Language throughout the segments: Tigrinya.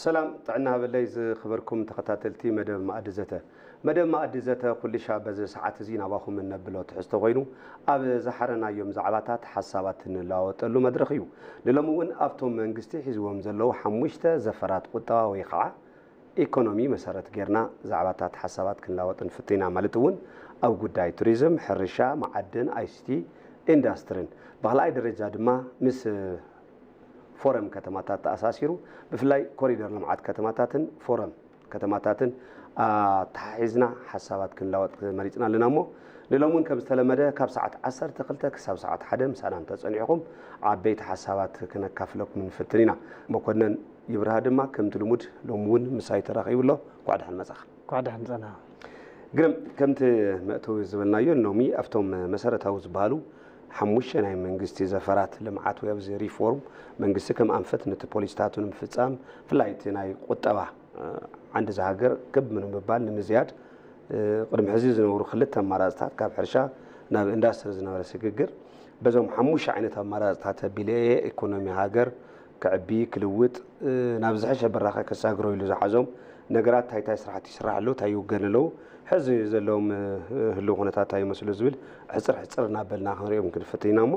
ሰላም ጥዕና ሃበለይ ዝኽበርኩም ተኸታተልቲ መደብ መኣዲ ዘተ። መደብ መኣዲ ዘተ ኩልሻ በዚ ሰዓት እዚ ናባኹም እነብሎ ትሕዝቶ ኮይኑ፣ ኣብ ዝሓረናዮም ዛዕባታት ሓሳባት እንለዋወጠሉ መድረኽ እዩ። ንሎሚ እውን ኣብቶም መንግስቲ ሒዝዎም ዘለዉ ሓሙሽተ ዘፈራት ቁጠባ ወይ ከዓ ኢኮኖሚ መሰረት ጌርና ዛዕባታት ሓሳባት ክንለዋወጥ ንፍትን ኢና። ማለት እውን ኣብ ጉዳይ ቱሪዝም፣ ሕርሻ፣ መዓድን፣ ኣይሲቲ፣ ኢንዳስትሪን ብኻልኣይ ደረጃ ድማ ምስ ፎረም ከተማታት ተኣሳሲሩ፣ ብፍላይ ኮሪደር ልምዓት ከተማታትን ፎረም ከተማታትን ኣተሓሒዝና ሓሳባት ክንለዋወጥ መሪፅና ኣለና። እሞ ንሎም እውን ከም ዝተለመደ ካብ ሰዓት ዓሰርተ ክልተ ክሳብ ሰዓት ሓደ ምሳና እንተፀኒሕኹም ዓበይቲ ሓሳባት ክነካፍለኩም ንፍትን ኢና። መኮነን ይብርሃ ድማ ከምቲ ልሙድ ሎም እውን ምሳይ ተራኺቡ ኣሎ። እንኳዕ ደሓን መጻኻ። እንኳዕ ደሓን ጸና። ግርም፣ ከምቲ መእተዊ ዝበልናዮ ሎሚ ኣብቶም መሰረታዊ ዝበሃሉ ሓሙሽተ ናይ መንግስቲ ዘፈራት ልምዓት ወይ ኣብዚ ሪፎርም መንግስቲ ከም ኣንፈት ነቲ ፖሊሲታቱ ንምፍጻም ብፍላይ እቲ ናይ ቁጠባ ዓንዲ እዛ ሃገር ክብ ንምባል ንምዝያድ ቅድሚ ሕዚ ዝነበሩ ክልተ ኣማራፅታት ካብ ሕርሻ ናብ ኢንዳስትሪ ዝነበረ ስግግር በዞም ሓሙሽተ ዓይነት ኣማራፅታት ኣቢለ እየ ኢኮኖሚ ሃገር ክዕቢ ክልውጥ ናብ ዝሐሸ ብራኸ ከሳግሮ ኢሉ ዝሓዞም ነገራት እንታይ እንታይ ስራሕቲ ይስራሕ ኣሎ እንታይ ይውገን ኣለዉ ሕዚ ዘለዎም ህልው ኩነታት እንታይ ይመስሉ ዝብል ሕፅር ሕፅር እናበልና ክንሪኦም ክንፍትን ኢና እሞ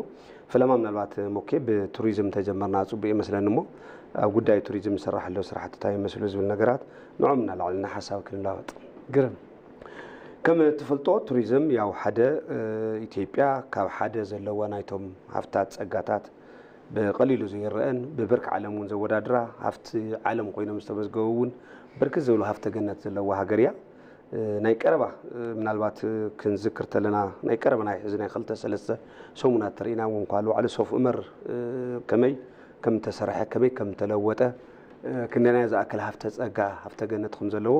ፈለማ ምናልባት ሞኬ ብቱሪዝም ተጀመርና ፅቡቅ ይመስለኒ እሞ ኣብ ጉዳይ ቱሪዝም ዝስራሕ ኣሎ ስራሕቲ እንታይ ይመስሉ ዝብል ነገራት ንዖም እናላዕልና ሓሳብ ክንለዋወጥ ግርም ከም ትፈልጦ ቱሪዝም ያው ሓደ ኢትዮጵያ ካብ ሓደ ዘለዋ ናይቶም ሃፍታት ጸጋታት ብቐሊሉ ዘይረአን ብብርኪ ዓለም እውን ዘወዳድራ ሃፍቲ ዓለም ኮይኖም ዝተመዝገቡ እውን ብርክት ዝበሉ ሃፍተ ገነት ዘለዋ ሃገር እያ። ናይ ቀረባ ምናልባት ክንዝክር ተለና ናይ ቀረባ ናይ ሕዚ ናይ ክልተ ሰለስተ ሰሙናት ተርእና እውን ኳሉ ባዕሉ ሶፍ ዑመር ከመይ ከም ተሰርሐ ከመይ ከም ተለወጠ ክንደናይ ዝኣክል ሃፍተ ጸጋ ሃፍተ ገነት ከም ዘለዎ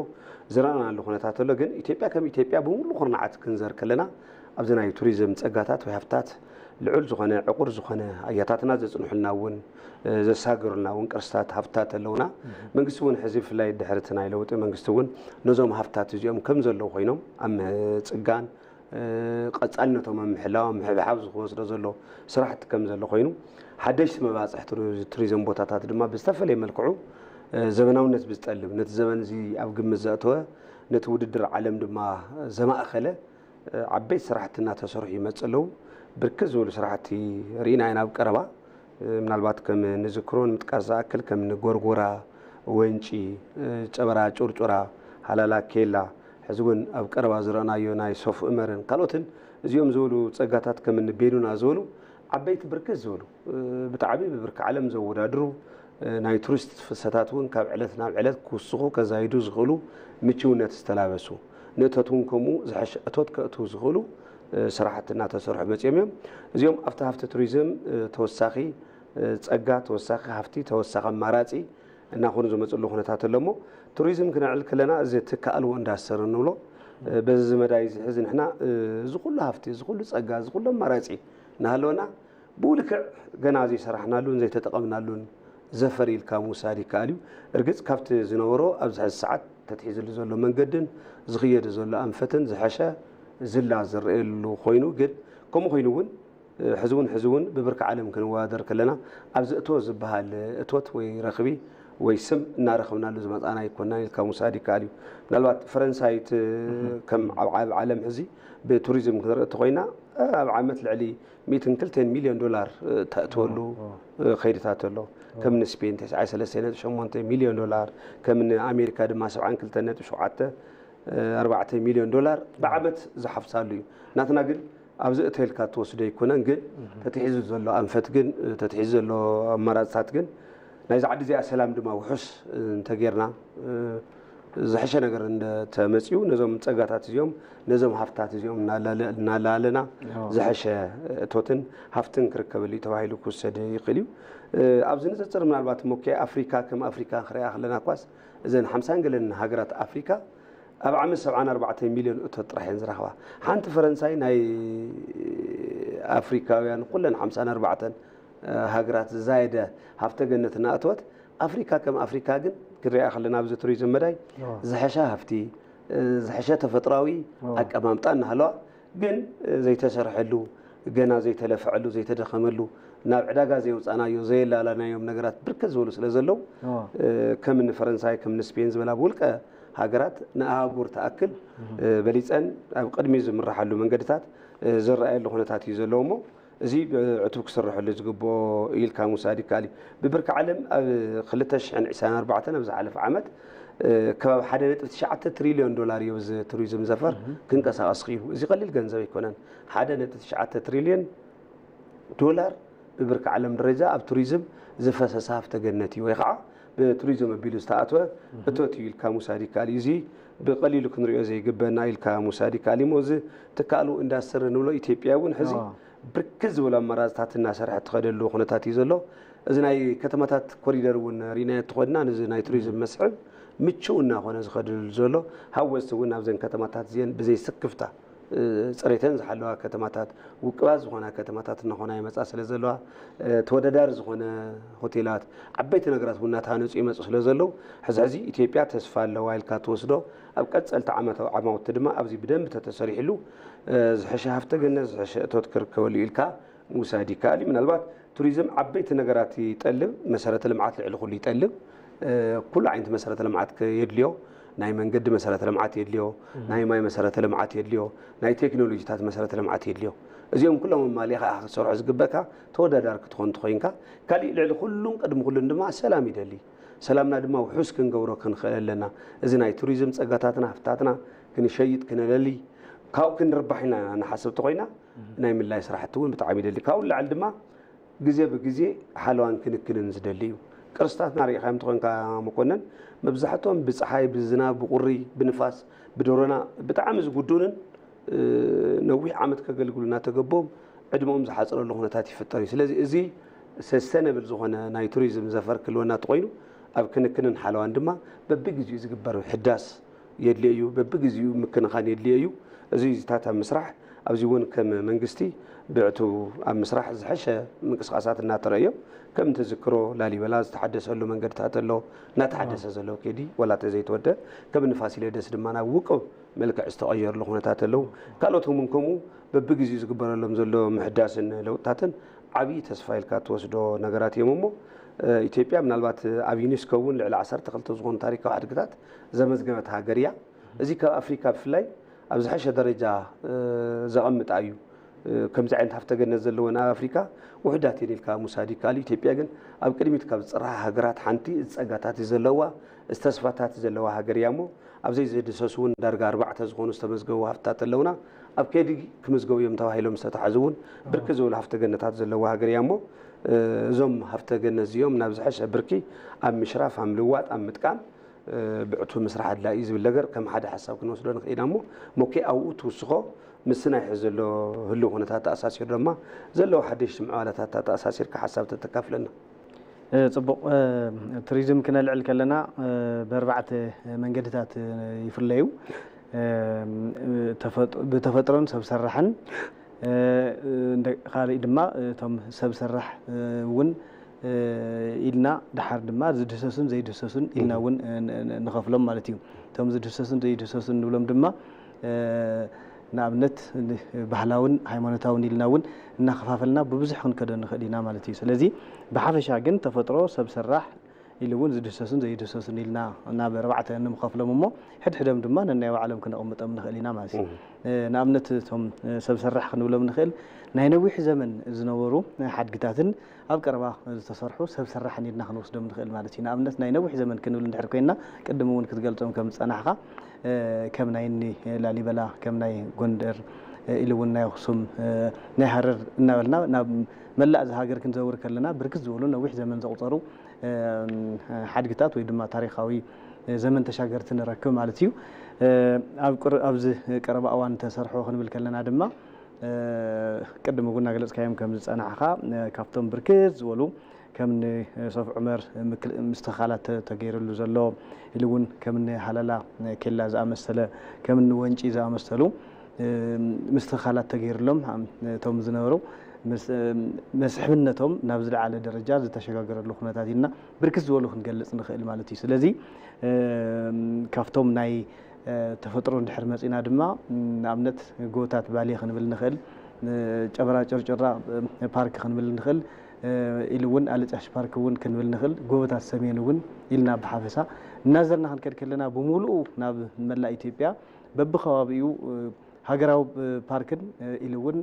ዝረኣናሉ ኩነታት ኣሎ። ግን ኢትዮጵያ ከም ኢትዮጵያ ብምሉ ኩርናዓት ክንዘር ከለና ኣብዚ ናይ ቱሪዝም ጸጋታት ወይ ሃፍታት ልዑል ዝኾነ ዕቑር ዝኾነ ኣያታትና ዘጽንሑልና እውን ዘሳገሩልና እውን ቅርስታት ሃፍታት ኣለውና። መንግስቲ እውን ሕዚ ብፍላይ ድሕሪ እቲ ናይ ለውጢ መንግስቲ እውን ነዞም ሃፍታት እዚኦም ከም ዘለዉ ኮይኖም ኣብ ምጽጋን ቀጻልነቶም ኣብ ምሕላው ኣብ ምሕብሓብ ዝወስዶ ዘሎ ስራሕቲ ከም ዘሎ ኮይኑ ሓደሽቲ መባፅሕ ቱሪዝም ቦታታት ድማ ብዝተፈለየ መልክዑ ዘበናውነት ብዝጠልብ ነቲ ዘበን እዚ ኣብ ግምት ዘእተወ ነቲ ውድድር ዓለም ድማ ዘማእኸለ ዓበይቲ ስራሕቲ እናተሰርሑ ይመፅ ኣለዉ። ብርክት ዝበሉ ስራሕቲ ርኢና ኢና ኣብ ቀረባ ምናልባት ከም ንዝክሮ ንምጥቃስ ዝኣክል ከም ንጎርጎራ፣ ወንጪ፣ ጨበራ ጩርጩራ፣ ሃላላ ኬላ፣ ሕዚ እውን ኣብ ቀረባ ዝረኣናዮ ናይ ሶፍ እመርን ካልኦትን እዚኦም ዝበሉ ጸጋታት ከም እኒ ቤኑና ዝበሉ ዓበይቲ ብርክት ዝበሉ ብጣዕሚ ብብርኪ ዓለም ዘወዳድሩ ናይ ቱሪስት ፍሰታት እውን ካብ ዕለት ናብ ዕለት ክውስኹ ከዛይዱ ዝኽእሉ ምችውነት ዝተላበሱ ንእቶት እውን ከምኡ ዝሐሸ እቶት ከእትዉ ዝኽእሉ ስራሕቲ እናተሰርሑ መፅኦም እዮም። እዚኦም ኣብቲ ሃፍቲ ቱሪዝም ተወሳኺ ፀጋ፣ ተወሳኺ ሃፍቲ፣ ተወሳኺ ኣማራፂ እናኾኑ ዝመፅሉ ኩነታት ኣሎ እሞ ቱሪዝም ክነዕል ከለና እዚ ትከኣልዎ ኢንዳስትሪ ንብሎ በዚ መዳይ እዚ ሕዚ ንሕና እዚ ኩሉ ሃፍቲ፣ እዚ ኩሉ ፀጋ፣ እዚ ኩሉ ኣማራፂ እናሃለወና ብኡ ልክዕ ገና ዘይሰራሕናሉን ዘይተጠቐምናሉን ዘፈር ኢልካ ምውሳድ ይከኣል እዩ። እርግፅ ካብቲ ዝነበሮ ኣብዚ ሕዚ ሰዓት ተትሒዝሉ ዘሎ መንገድን ዝኽየዱ ዘሎ ኣንፈትን ዝሐሸ ዝላ ዝረኣየሉ ኮይኑ ግን ከምኡ ኮይኑ እውን ሕዚ እውን ሕዚ እውን ብብርኪ ዓለም ክንወዳደር ከለና ኣብዚ እቶ ዝበሃል እቶት ወይ ረኽቢ ወይ ስም እናረኸብናሉ ዝመፃና ኣይኮናን ኢልካ ምውሳድ ይከኣል እዩ። ምናልባት ፈረንሳይት ከም ኣብ ዓብ ዓለም ሕዚ ብቱሪዝም ክንርኢ እተኮይና ኣብ ዓመት ልዕሊ ሚእትን ክልተን ሚልዮን ዶላር ተእትወሉ ከይድታት ኣሎ። ከም ንስፔን ተስዓይ ሰለስተ ነጥቢ ሸሞንተ ሚልዮን ዶላር ከም ንኣሜሪካ ድማ ሰብዓን ክልተን ነጥቢ ሸውዓተ ኣርባዕተ ሚልዮን ዶላር ብዓመት ዝሓፍሳሉ እዩ። ናትና ግን ኣብዚ እተልካ ትወስዶ ኣይኮነን ግን ተትሒዙ ዘሎ ኣንፈት ግን ተትሒዙ ዘሎ ኣማራፅታት ግን ናይዚ ዓዲ እዚኣ ሰላም ድማ ውሑስ እንተጌርና ዝሐሸ ነገር እንተመፅኡ ነዞም ፀጋታት እዚኦም ነዞም ሃፍታት እዚኦም እናላለና ዝሐሸ እቶትን ሃፍትን ክርከበሉ ተባሂሉ ክውሰድ ይኽእል እዩ። ኣብዚ ንፅፅር ምናልባት ሞኬ ኣፍሪካ ከም ኣፍሪካ ክሪኣ ከለና ኳስ እዘን ሓምሳን ገለን ሃገራት ኣፍሪካ ኣብ ዓመት ሰብዓን ኣርባዕተን ሚልዮን እቶት ጥራሕ እየን ዝረኽባ። ሓንቲ ፈረንሳይ ናይ ኣፍሪካውያን ኩለን ሓምሳን ኣርባዕተን ሃገራት ዝዛየደ ሃፍተ ገነት እናእተወት ኣፍሪካ ከም ኣፍሪካ ግን ክንሪኣ ከለና ኣብዚ ቱሪዝም መዳይ ዝሐሸ ሃፍቲ ዝሐሸ ተፈጥራዊ ኣቀማምጣ እናሃለዋ ግን ዘይተሰርሐሉ ገና ዘይተለፍዐሉ ዘይተደኸመሉ ናብ ዕዳጋ ዘየውፃእናዮ ዘየላላናዮም ነገራት ብርከት ዝበሉ ስለ ዘለዉ ከም እኒ ፈረንሳይ ከም እኒ ስፔን ዝበላ ብውልቀ ሃገራት ንኣህጉር ትኣክል በሊፀን ኣብ ቅድሚ ዝምርሓሉ መንገድታት ዝረኣየሉ ኩነታት እዩ ዘለዎ እሞ እዚ ብዕቱብ ክስርሐሉ ዝግብኦ ኢልካ ምውሳድ ይከኣል እዩ። ብብርኪ ዓለም ኣብ ክልተ ሽሕን ዕስራን ኣርባዕተን ኣብ ዝሓለፈ ዓመት ከባቢ ሓደ ነጥቢ ትሽዓተ ትሪልዮን ዶላር እዩ እዚ ቱሪዝም ዘፈር ክንቀሳቐስ ክኢሉ። እዚ ቀሊል ገንዘብ ኣይኮነን። ሓደ ነጥቢ ትሽዓተ ትሪልዮን ዶላር ብብርኪ ዓለም ደረጃ ኣብ ቱሪዝም ዝፈሰሰ ሃፍተ ገነት እዩ ወይ ከዓ ብቱሪዝም ኣቢሉ ዝተኣትወ እቶት እዩ ኢልካ ምውሳድ ይከኣል እዩ። እዚ ብቐሊሉ ክንሪኦ ዘይግበና ኢልካ ምውሳድ ይከኣል እዩ። እሞ እዚ ትካሉ ኢንዳስትሪ ንብሎ ኢትዮጵያ እውን ሕዚ ብርክት ዝበሉ ኣማራፅታት እናሰርሐ ትኸደሉ ኩነታት እዩ ዘሎ። እዚ ናይ ከተማታት ኮሪደር እውን ርኢናዮ ተኾድና ነዚ ናይ ቱሪዝም መስሕብ ምችው እናኾነ ዝኸደሉ ዘሎ ሃወፅቲ እውን ኣብዘን ከተማታት እዚአን ብዘይ ስክፍታ ፅሬተን ዝሓለዋ ከተማታት ውቅባት ዝኾና ከተማታት እናኾና ይመፃ ስለ ዘለዋ ተወዳዳሪ ዝኾነ ሆቴላት ዓበይቲ ነገራት እውን እናተሃነፁ ይመፁ ስለ ዘለዉ ሕዚ ሕዚ ኢትዮጵያ ተስፋ ኣለዋ ኢልካ ትወስዶ ኣብ ቀፀልቲ ዓመታዊ ዓማውቲ ድማ ኣብዚ ብደንብ ተተሰሪሕሉ ዝሐሸ ሃፍተ ገነት ዝሐሸ እቶት ክርከበሉ ኢልካ ምውሳድ ይከኣል እዩ። ምናልባት ቱሪዝም ዓበይቲ ነገራት ይጠልብ፣ መሰረተ ልምዓት ልዕሊ ኩሉ ይጠልብ። ኩሉ ዓይነት መሰረተ ልምዓት የድልዮ። ናይ መንገዲ መሰረተ ልምዓት የድልዮ፣ ናይ ማይ መሰረተ ልምዓት የድልዮ፣ ናይ ቴክኖሎጂታት መሰረተ ልምዓት የድልዮ። እዚኦም ኩሎም ኣማሊኻ ክትሰርሖ ዝግበካ ተወዳዳሪ ክትኾን እንተኾይንካ፣ ካሊእ ልዕሊ ኩሉን ቅድሚ ኩሉን ድማ ሰላም ይደሊ። ሰላምና ድማ ውሑስ ክንገብሮ ክንኽእል ኣለና። እዚ ናይ ቱሪዝም ጸጋታትና ሃፍትታትና ክንሸይጥ ክነለሊ ካብኡ ክንርባሕ ኢና ንሓስብ ተኾይና ናይ ምላይ ስራሕቲ እውን ብጣዕሚ ይደሊ። ካብኡ ንላዕሊ ድማ ግዜ ብግዜ ሓለዋን ክንክንን ዝደሊ እዩ። ቅርስታትና ርኢኻዮም ተኾንካ መኮነን መብዛሕትኦም ብፀሓይ፣ ብዝናብ፣ ብቁሪ፣ ብንፋስ፣ ብደሮና ብጣዕሚ ዝጉዱንን ነዊሕ ዓመት ከገልግሉ እናተገቦም ዕድመኦም ዝሓፅረሉ ኩነታት ይፍጠር እዩ። ስለዚ እዚ ሰስተነብል ዝኾነ ናይ ቱሪዝም ዘፈር ክልወና ተኾይኑ ኣብ ክንክንን ሓለዋን ድማ በብግዚኡ ዝግበር ሕዳስ የድልዮ እዩ። በብግዚኡ ምክንኻን የድልዮ እዩ። እዚ ዚታት ኣብ ምስራሕ ኣብዚ እውን ከም መንግስቲ ብዕቱ ኣብ ምስራሕ ዝሐሸ ምንቅስቃሳት እናተረእዮ ከም ትዝክሮ ላሊበላ ዝተሓደሰሉ መንገድታት ኣሎ እናተሓደሰ ዘሎ ከይዲ ዋላ ተዘይተወደ ከም ንፋሲለደስ ድማ ናብ ውቅብ መልክዕ ዝተቐየርሉ ኩነታት ኣለዉ። ካልኦት እውን ከምኡ በብግዚኡ ዝግበረሎም ዘሎ ምሕዳስን ለውጥታትን ዓብዪ ተስፋ ኢልካ ትወስዶ ነገራት እዮም እሞ ኢትዮጵያ ምናልባት ኣብ ዩኔስኮ እውን ልዕሊ ዓሰርተ ክልተ ዝኾኑ ታሪካዊ ሓድግታት ዘመዝገበት ሃገር እያ። እዚ ካብ ኣፍሪካ ብፍላይ ኣብ ዝሐሸ ደረጃ ዘቐምጣ እዩ። ከምዚ ዓይነት ሃፍተ ገነት ዘለወን ኣብ ኣፍሪካ ውሕዳት እየን ኢልካ ምውሳድ ይከኣል። ኢትዮጵያ ግን ኣብ ቅድሚት ካብ ዝፅርሓ ሃገራት ሓንቲ እዚ ፀጋታት እዩ ዘለዋ። እዚ ተስፋታት ዘለዋ ሃገር እያ እሞ ኣብዘይ ዝድሰሱ እውን ዳርጋ ኣርባዕተ ዝኾኑ ዝተመዝገቡ ሃፍትታት ኣለውና። ኣብ ከይዲ ክምዝገቡ እዮም ተባሂሎም ዝተታሕዙ እውን ብርክት ዝበሉ ሃፍተ ገነታት ዘለዋ ሃገር እያ እሞ እዞም ሃፍተ ገነት እዚኦም ናብ ዝሐሸ ብርኪ ኣብ ምሽራፍ ኣብ ምልዋጥ ኣብ ምጥቃም ብዕቱ ምስራሕ ኣድላይ እዩ ዝብል ነገር ከም ሓደ ሓሳብ ክንወስዶ ንኽእል ኢና እሞ ሞኬ ኣብኡ ትውስኾ ምስ ናይ ሕዚ ዘሎ ህልው ኩነታት ተኣሳሲሩ ድማ ዘለዉ ሓደሽቲ ምዕባለታት ተኣሳሲርካ ሓሳብ ተተካፍለና። ፅቡቕ። ቱሪዝም ክነልዕል ከለና ብኣርባዕተ መንገድታት ይፍለዩ። ብተፈጥሮን ሰብ ሰራሕን ካልእ ድማ እቶም ሰብ ሰራሕ እውን ኢልና ድሓር ድማ ዝድህሰሱን ዘይድህሰሱን ኢልና እውን ንኸፍሎም ማለት እዩ። እቶም ዝድህሰሱን ዘይድህሰሱን ንብሎም ድማ ንኣብነት ባህላውን ሃይማኖታውን ኢልና እውን እናኸፋፈልና ብብዙሕ ክንከዶ ንኽእል ኢና ማለት እዩ። ስለዚ ብሓፈሻ ግን ተፈጥሮ ሰብ ሰራሕ ኢሉ እውን ዝድህሰሱን ዘይድህሰሱን ኢልና ናብ ኣርባዕተ ንምኸፍሎም እሞ ሕድሕዶም ድማ ነናይ ባዕሎም ክነቕምጦም ንኽእል ኢና ማለት እዩ። ንኣብነት እቶም ሰብ ሰራሕ ክንብሎም ንኽእል ናይ ነዊሕ ዘመን ዝነበሩ ሓድግታትን ኣብ ቀረባ ዝተሰርሑ ሰብ ሰራሕን ኢልና ክንወስዶም ንኽእል ማለት እዩ። ንኣብነት ናይ ነዊሕ ዘመን ክንብል እንድሕር ኮይንና ቅድም እውን ክትገልጾም ከም ዝጸናሕኻ ከም ናይ እኒ ላሊበላ ከም ናይ ጎንደር ኢሉ እውን ናይ ኣኽሱም ናይ ሃረር እናበልና ናብ መላእ እዚ ሃገር ክንዘውር ከለና ብርክት ዝበሉ ነዊሕ ዘመን ዘቑጸሩ ሓድግታት ወይ ድማ ታሪኻዊ ዘመን ተሻገርቲ ንረክብ ማለት እዩ። ኣብዚ ቀረባ እዋን ተሰርሑ ክንብል ከለና ድማ ቅድም እውን እናገለፅካዮም ከም ዝፀናሕኻ ካብቶም ብርክት ዝበሉ ከም ሶፍ ዑመር ምስትኽኻላት ተገይርሉ ዘሎ ኢሉ እውን ከም ሃላላ ኬላ ዝኣመሰለ ከም ወንጪ ዝኣመሰሉ ምስትኽኻላት ተገይርሎም እቶም ዝነበሩ መስሕብነቶም ናብ ዝለዓለ ደረጃ ዝተሸጋገረሉ ኩነታት ኢልና ብርክት ዝበሉ ክንገልፅ ንኽእል ማለት እዩ። ስለዚ ካብቶም ናይ ተፈጥሮ እንድሕር መፂና ድማ ንኣብነት ጎቦታት ባሌ ክንብል ንኽእል፣ ጨበራ ጨርጨራ ፓርክ ክንብል ንኽእል፣ ኢሉ እውን ኣልጫሽ ፓርክ እውን ክንብል ንኽእል፣ ጎቦታት ሰሜን እውን ኢልና ብሓፈሳ እናዘርና ክንከድ ከለና፣ ብምሉኡ ናብ መላእ ኢትዮጵያ በብከባቢኡ ሃገራዊ ፓርክን ኢሉ እውን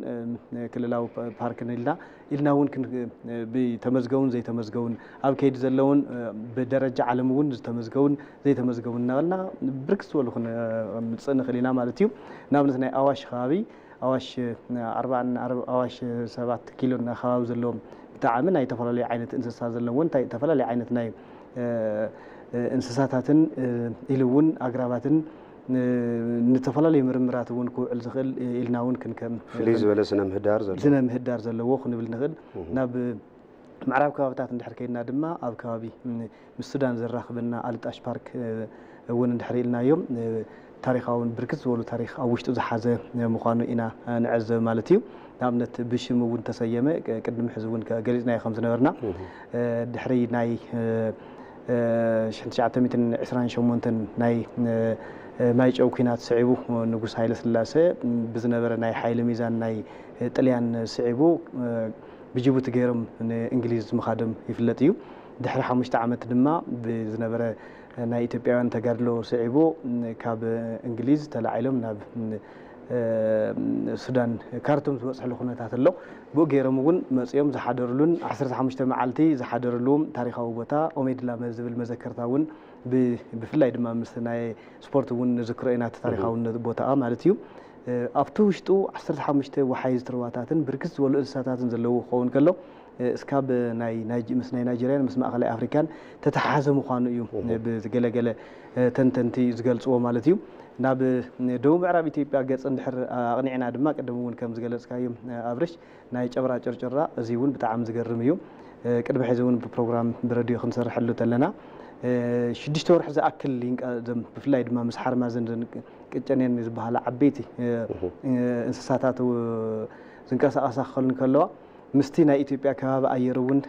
ክልላዊ ፓርክን ኢልና ኢልና እውን ብተመዝገቡን ዘይተመዝገቡን፣ ኣብ ከይዲ ዘለውን ብደረጃ ዓለም እውን ዝተመዝገቡን ዘይተመዝገቡን እናበልና ብርክት ዝበሉ ክንምፅእ ንኽእል ኢና ማለት እዩ። ንኣብነት ናይ ኣዋሽ ከባቢ ኣዋሽ ኣርባን ኣዋሽ ሰባት ኪሎን ኣኸባቢ ዘለዎም ብጣዕሚ ናይ ዝተፈላለዩ ዓይነት እንስሳ ዘለዎም፣ እንታይ ዝተፈላለዩ ዓይነት ናይ እንስሳታትን ኢሉ እውን ኣግራባትን ንተፈላለዩ ምርምራት እውን ክውዕል ዝኽእል ኢልና እውን ክንከም ፍልይ ዝበለ ስነ ምህዳር ዘሎ ስነ ምህዳር ዘለዎ ክንብል ንኽእል። ናብ ምዕራብ ከባብታት እንድሕር ከይድና ድማ ኣብ ከባቢ ምስ ሱዳን ዘራኽበና ኣልጣሽ ፓርክ እውን እንድሕር ኢልናዮም ታሪኻውን ብርክት ዝበሉ ታሪኽ ኣብ ውሽጡ ዝሓዘ ምዃኑ ኢና ንዕዘብ ማለት እዩ። ንኣብነት ብሽም እውን ተሰየመ። ቅድሚ ሕዚ እውን ገሊፅናዮ ከም ዝነበርና ድሕሪ ናይ ሽሕን ትሽዓተ ሚእትን ዕስራን ሸሞንተን ናይ ማይጨው ኲናት ስዒቡ ንጉስ ሃይለ ስላሰ ብዝነበረ ናይ ሓይሊ ሚዛን ናይ ጥልያን ስዒቡ ብጅቡቲ ገይሮም ንእንግሊዝ ምኻዶም ይፍለጥ እዩ። ድሕሪ ሓሙሽተ ዓመት ድማ ብዝነበረ ናይ ኢትዮጵያውያን ተጋድሎ ስዒቡ ካብ እንግሊዝ ተላዒሎም ናብ ሱዳን ካርቱም ዝበፅሕሉ ኩነታት ኣሎ። ብኡ ገይሮም እውን መፂኦም ዝሓደርሉን ዓሰርተ ሓሙሽተ መዓልቲ ዝሓደርሉ ታሪኻዊ ቦታ ኦሜድላ ዝብል መዘከርታ እውን ብፍላይ ድማ ምስ ናይ ስፖርት እውን ንዝክሮ ኢና፣ እቲ ታሪኻውነት ቦታኣ ማለት እዩ። ኣብቲ ውሽጡ ዓሰርተ ሓሙሽተ ወሓይዝቲ ሩባታትን ብርክት ዝበሉ እንስሳታትን ዘለዎ ክኸውን ከሎ እስካብ ናይ ምስ ናይ ናይጀርያን ምስ ማእኸላይ ኣፍሪካን ተተሓሓዘ ምዃኑ እዩ ብዝገለገለ ተንተንቲ ዝገልፅዎ ማለት እዩ። ናብ ደቡብ ምዕራብ ኢትዮጵያ ገፅ እንድሕር ኣቕኒዕና ድማ ቅድም እውን ከም ዝገለፅካዮ ኣብርሽ ናይ ጨብራ ጭርጭራ እዚ እውን ብጣዕሚ ዝገርም እዩ። ቅድሚ ሕዚ እውን ብፕሮግራም ብረድዮ ክንሰርሐሉ ተለና ሽዱሽተ ወርሒ ዝኣክል ብፍላይ ድማ ምስ ሓርማዝን ቅጨኔን ዝበሃላ ዓበይቲ እንስሳታት ዝንቀሳቐሳ ክኸል እንከለዋ ምስቲ ናይ ኢትዮጵያ ከባቢ ኣየር እውን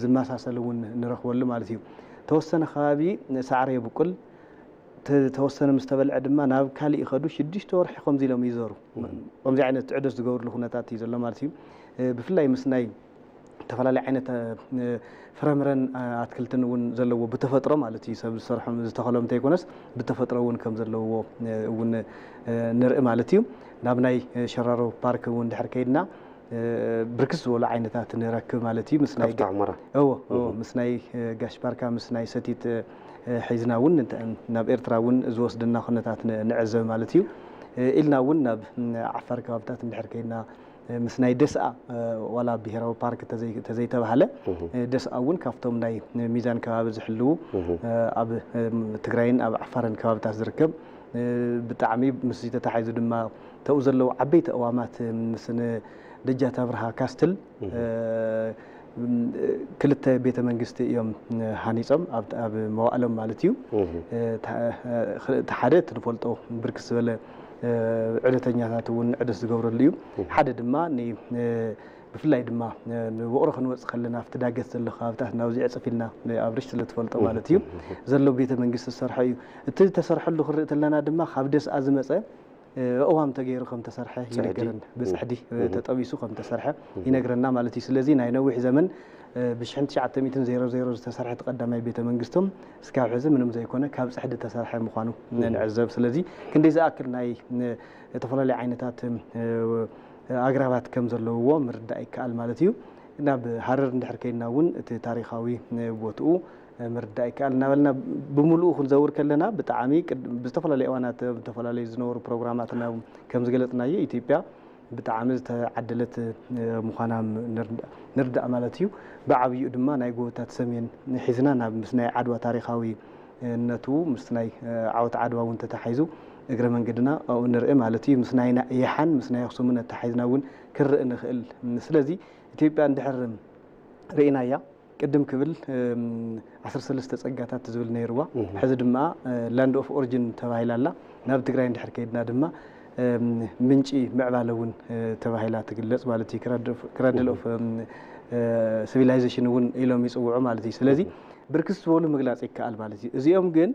ዝመሳሰል እውን ንረኽበሉ ማለት እዩ። ተወሰነ ከባቢ ሳዕሪ የብቁል፣ ተወሰነ ምስ ተበልዐ ድማ ናብ ካሊእ ይኸዱ። ሽዱሽተ ወርሒ ከምዚ ኢሎም ይዘሩ። ከምዚ ዓይነት ዕደት ዝገብርሉ ኩነታት እዩ ዘሎ ማለት እዩ። ብፍላይ ምስ ናይ ዝተፈላለዩ ዓይነት ፍረምረን ኣትክልትን እውን ዘለዎ ብተፈጥሮ ማለት እዩ። ሰብ ዝሰርሖም ዝተኸሎም እንተይኮነስ ብተፈጥሮ እውን ከም ዘለዎ እውን ንርኢ ማለት እዩ። ናብ ናይ ሸራሮ ፓርክ እውን ድሕር ከይድና ብርክት ዝበሉ ዓይነታት ንረክብ ማለት እዩ። ምስ ናይ ኣብቲ ሑመራ እዎ እዎ ምስ ናይ ጋሽ ባርካ ምስ ናይ ሰቲት ሒዝና እውን ናብ ኤርትራ እውን ዝወስድና ኩነታት ንዕዘብ ማለት እዩ። ኢልና እውን ናብ ዓፋር ከባብታት እንድሕር ከይድና ምስ ናይ ደስኣ ዋላ ብሄራዊ ፓርክ ተዘይተባህለ ደስኣ እውን ካብቶም ናይ ሚዛን ከባቢ ዝሕልዉ ኣብ ትግራይን ኣብ ዓፋርን ከባብታት ዝርከብ ብጣዕሚ ምስ ተታሒዙ ድማ ተኡ ዘለዉ ዓበይቲ እዋማት ምስ ደጃት ኣብርሃ ካስትል ክልተ ቤተ መንግስቲ እዮም ሃኒፆም ኣብ መዋእሎም ማለት እዩ። እቲ ሓደ እቲ ንፈልጦ ብርክት ዝበለ ዕደተኛታት እውን ዕደት ዝገብረሉ እዩ። ሓደ ድማ ብፍላይ ድማ ንውቕሮ ክንወፅእ ከለና ኣብቲ ዳገት ዘሎ ከባብታት ናብዚ ዕፅፍ ኢልና ኣብርሽ ስለ ትፈልጦ ማለት እዩ ዘሎ ቤተ መንግስቲ ዝሰርሐ እዩ። እቲ ዝተሰርሐሉ ክንርኢ ተለና ድማ ካብ ደስኣ ዝመፀ እዋም ተገይሩ ከም ተሰርሐ ይነገረን ብፅሕዲ ተጠቢሱ ከም ተሰርሐ ይነግረና ማለት እዩ። ስለዚ ናይ ነዊሕ ዘመን ብሽሕን ትሽዓተ ሚእትን ዜሮ ዜሮ ዝተሰርሐ እቲ ቀዳማይ ቤተ መንግስቶም እስካብ ሕዚ ምንም ዘይኮነ ካብ ፅሕዲ ተሰርሐ ምዃኑ ንዕዘብ። ስለዚ ክንደይ ዝኣክል ናይ ዝተፈላለዩ ዓይነታት ኣግራባት ከም ዘለውዎ ምርዳእ ይከኣል ማለት እዩ። ናብ ሃረር እንድሕር ከይድና እውን እቲ ታሪኻዊ ቦትኡ ምርዳእ ይከኣል እናበልና ብምሉኡ ክንዘውር ከለና ብጣዕሚ ብዝተፈላለዩ እዋናት ዝተፈላለዩ ዝነበሩ ፕሮግራማትና ከም ዝገለፅናዮ ኢትዮጵያ ብጣዕሚ ዝተዓደለት ምዃና ንርዳእ ማለት እዩ። ብዓብይኡ ድማ ናይ ጎቦታት ሰሜን ሒዝና ናብ ምስ ናይ ዓድዋ ታሪኻዊ ነቱ ምስ ናይ ዓወት ዓድዋ እውን ተተሓይዙ እግረ መንገድና ኣብኡ ንርኢ ማለት እዩ። ምስ ናይ የሓን ምስ ናይ ኣክሱምን ኣተሓይዝና እውን ክርኢ ንኽእል። ስለዚ ኢትዮጵያ እንድሕር ርኢናያ ቅድም ክብል ዓሰርተ ሰለስተ ፀጋታት ዝብል ነይርዋ። ሕዚ ድማ ላንድ ኦፍ ኦሪጅን ተባሂላ ኣላ። ናብ ትግራይ እንድሕር ከይድና ድማ ምንጪ ምዕባለ እውን ተባሂላ ትግለፅ ማለት እዩ። ክራድል ኦፍ ሲቪላይዜሽን እውን ኢሎም ይፅውዑ ማለት እዩ። ስለዚ ብርክት ዝበሉ ምግላፅ ይከኣል ማለት እዩ። እዚኦም ግን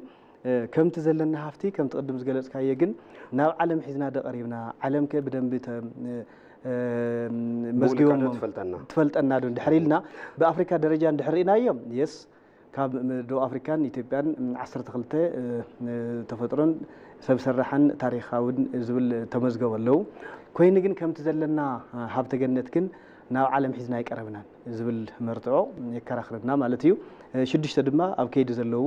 ከምቲ ዘለና ሃፍቲ ከምቲ ቅድም ዝገለፅካዮ ግን ናብ ዓለም ሒዝና ዶ ቀሪብና? ዓለምከ ብደንቢ መዝጊቦም ትፈልጠና ዶ እንድሕር ኢልና፣ ብኣፍሪካ ደረጃ እንድሕር ርኢናዮ፣ የስ፣ ካብ ደቡብ ኣፍሪካን ኢትዮጵያን ዓሰርተ ክልተ ተፈጥሮን ሰብ ሰራሕን ታሪካውን ዝብል ተመዝገቡ ኣለዉ። ኮይኑ ግን ከምቲ ዘለና ሃብተ ገነት ግን ናብ ዓለም ሒዝና ኣይቀረብናን ዝብል መርትዖ የከራኽረና ማለት እዩ። ሽዱሽተ ድማ ኣብ ከይዲ ዘለዉ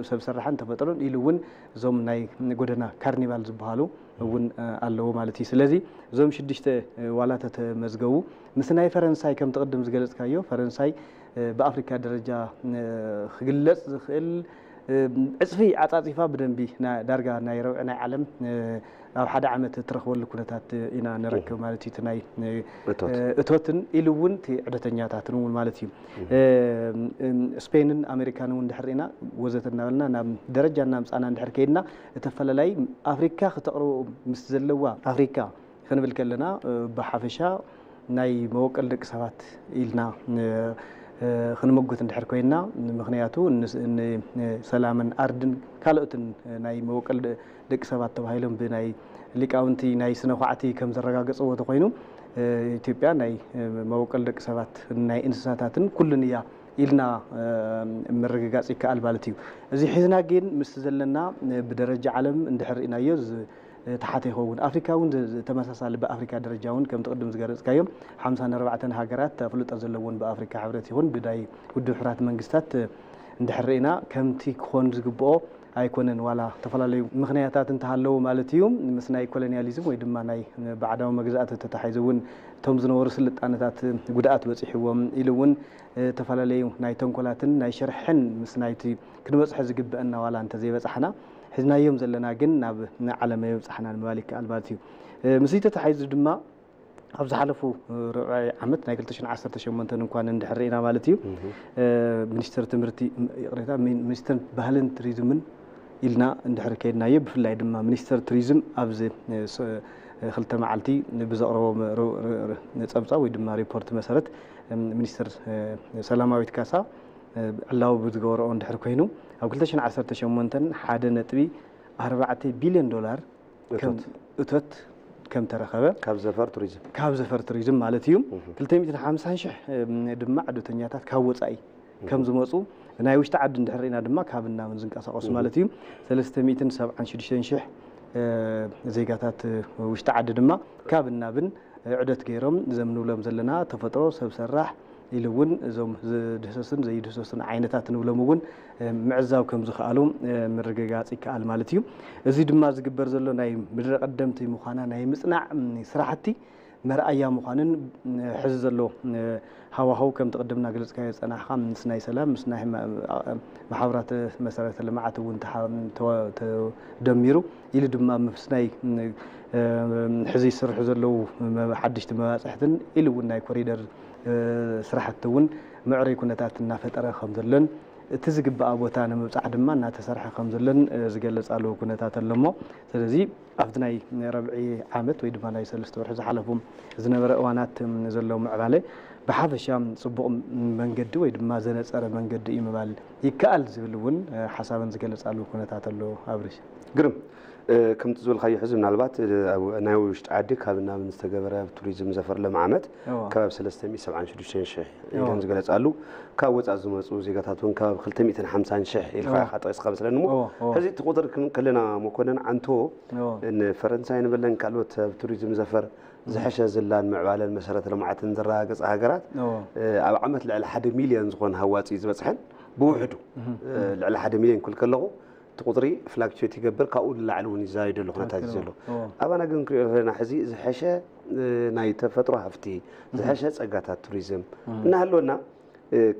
ሰብ ሰራሕን ተፈጥሮን ኢሉ እውን እዞም ናይ ጎደና ካርኒቫል ዝበሃሉ እውን ኣለዉ ማለት እዩ። ስለዚ እዞም ሽዱሽተ ዋላ ተተመዝገቡ ምስ ናይ ፈረንሳይ ከምቲ ቅድም ዝገለፅካዮ ፈረንሳይ ብኣፍሪካ ደረጃ ክግለፅ ዝኽእል ዕፅፊ ዓፃፂፋ ብደንቢ ዳርጋ ናይ ረብዒ ናይ ዓለም ኣብ ሓደ ዓመት እትረኽበሉ ኩነታት ኢና ንረክብ ማለት እዩ። እቲ ናይ እቶትን ኢሉ እውን እቲ ዕደተኛታትን እውን ማለት እዩ። ስፔንን ኣሜሪካን እውን ድሕር ኢና ወዘተ እናበልና ናብ ደረጃ እናምፃና እንድሕር ከይድና እቲ ኣፈላላይ ኣፍሪካ ክተቕርቦ ምስ ዘለዋ ኣፍሪካ ክንብል ከለና ብሓፈሻ ናይ መወቀል ደቂ ሰባት ኢልና ክንምጉት እንድሕር ኮይና፣ ምክንያቱ ንሰላምን ኣርድን ካልኦትን ናይ መወቀል ደቂ ሰባት ተባሂሎም ብናይ ሊቃውንቲ ናይ ስነ ኳዕቲ ከም ዘረጋገፅዎ ተኮይኑ ኢትዮጵያ ናይ መወቀል ደቂ ሰባት ናይ እንስሳታትን ኩሉን እያ ኢልና ምርግጋፅ ይከኣል ማለት እዩ። እዚ ሒዝና ግን ምስ ዘለና ብደረጃ ዓለም እንድሕር ርኢናዮ ተሓተ ይኸውን። ኣፍሪካ እውን ተመሳሳሊ ብኣፍሪካ ደረጃ እውን ከምቲ ቅድም ዝገለፅካዮም ሓምሳን ኣርባዕተን ሃገራት ኣፍልጦ ዘለዎን ብኣፍሪካ ሕብረት ይኹን ብናይ ውድብ ሕራት መንግስታት እንድሕር ርኢና ከምቲ ክኾን ዝግብኦ ኣይኮነን። ዋላ ዝተፈላለዩ ምክንያታት እንተሃለዉ ማለት እዩ ምስ ናይ ኮሎኒያሊዝም ወይ ድማ ናይ ባዕዳዊ መግዛእቲ ተታሒዙ እውን እቶም ዝነበሩ ስልጣነታት ጉድኣት በፂሕዎም ኢሉ እውን ዝተፈላለዩ ናይ ተንኮላትን ናይ ሽርሕን ምስ ናይቲ ክንበፅሖ ዝግብአና ዋላ እንተዘይበፃሕና ሒዝናዮም ዘለና ግን ናብ ዓለም የብፃሕና ንምባል ይከኣል ማለት እዩ። ምስዚ ተታሒዙ ድማ ኣብ ዝሓለፉ ርብዒ ዓመት ናይ ክልተ ሽሕን ዓሰርተ ሸሞንተን እንኳን እንድሕር ርኢና ማለት እዩ ሚኒስትር ትምህርቲ ይቕሬታ ሚኒስትር ባህልን ቱሪዝምን ኢልና እንድሕር ከይድናዮ ብፍላይ ድማ ሚኒስትር ቱሪዝም ኣብዚ ክልተ መዓልቲ ብዘቕረቦ ፀብፃብ ወይ ድማ ሪፖርት መሰረት ሚኒስትር ሰላማዊት ካሳ ዕላዊ ብዝገበረኦ እንድሕር ኮይኑ ኣብ ክልተ ሽሕን ዓሰርተ ሸሞንተን ሓደ ነጥቢ ኣርባዕተ ቢልዮን ዶላር እቶት ከም ተረኸበ ካብ ዘፈር ቱሪዝም ካብ ዘፈር ቱሪዝም ማለት እዩ። ክልተ ሚእትን ሓምሳን ሽሕ ድማ ዕደተኛታት ካብ ወፃኢ ከም ዝመፁ ናይ ውሽጢ ዓዲ እንድሕር ርኢና ድማ ካብ እናምን ዝንቀሳቀሱ ማለት እዩ። ሰለስተ ሚእትን ሰብዓን ሽዱሽተን ሽሕ ዜጋታት ውሽጢ ዓዲ ድማ ካብ እናብን ዑደት ገይሮም ዘም ንብሎም ዘለና ተፈጥሮ ሰብ ሰራሕ ኢሉ እውን እዞም ዝድህሰሱን ዘይድህሰሱን ዓይነታት ንብሎም እውን ምዕዛብ ከም ዝኸኣሉ ምርግጋፅ ይከኣል ማለት እዩ። እዚ ድማ ዝግበር ዘሎ ናይ ምድረ ቀደምቲ ምዃና ናይ ምፅናዕ ስራሕቲ መርኣያ ምዃንን ሕዚ ዘሎ ሃዋህው ከምቲ ቅድም እናገለፅካዮ ዝፀናሕካ ምስ ናይ ሰላም ምስ ናይ ማሕበራት መሰረተ ልምዓት እውን ተደሚሩ ኢሉ ድማ ምስ ናይ ሕዚ ይስርሑ ዘለዉ ሓደሽቲ መባፅሕትን ኢሉ እውን ናይ ኮሪደር ስራሕቲ እውን ምዕሩይ ኩነታት እናፈጠረ ከም ዘሎን እቲ ዝግባኣ ቦታ ንምብፃሕ ድማ እናተሰርሐ ከም ዘሎን ዝገልፅ ኣለዎ ኩነታት ኣሎ እሞ ስለዚ ኣብቲ ናይ ረብዒ ዓመት ወይ ድማ ናይ ሰለስተ ወርሒ ዝሓለፉ ዝነበረ እዋናት ዘሎ ምዕባለ ብሓፈሻ ፅቡቕ መንገዲ ወይ ድማ ዘነፀረ መንገዲ እዩ ምባል ይከኣል ዝብል እውን ሓሳበን ዝገልፅ ኣለዎ ኩነታት ኣሎ። ኣብርሽ ግርም ከምቲ ዝበልካዮ ሕዚ ምናልባት ናይ ውሽጢ ዓዲ ካብ ናብ ዝተገበረ ቱሪዝም ዘፈር ለማዓመት ከባቢ ሰለስተ ሚእቲ ሰብዓን ሽዱሽተን ሽሕ ኢለን ዝገለፃሉ ካብ ወፃእ ዝመፁ ዜጋታት እውን ከባቢ ክልተ ሚእትን ሓምሳን ሽሕ ኢልካ ኢኻ ጠቂስካ መስለኒ እሞ ሕዚ እቲ ቁፅሪ ክንብል ከለና መኮነን ዓንቶ ንፈረንሳይ ንበለን ካልኦት ኣብ ቱሪዝም ዘፈር ዝሐሸ ዝላን ምዕባለን መሰረተ ልምዓትን ዘረጋገፃ ሃገራት ኣብ ዓመት ልዕሊ ሓደ ሚልዮን ዝኾነ ሃዋፂ ዝበፅሐን ብውሕዱ ልዕሊ ሓደ ሚልዮን ክብል ከለኹ እቲ ቁፅሪ ፍላክቹዌት ይገብር ካብኡ ንላዕሊ እውን ይዛይደሉ ኩነታት እዩ ዘሎ ኣባና ግን ክንሪኦ ዘለና ሕዚ ዝሐሸ ናይ ተፈጥሮ ሃፍቲ ዝሐሸ ፀጋታት ቱሪዝም እናሃለወና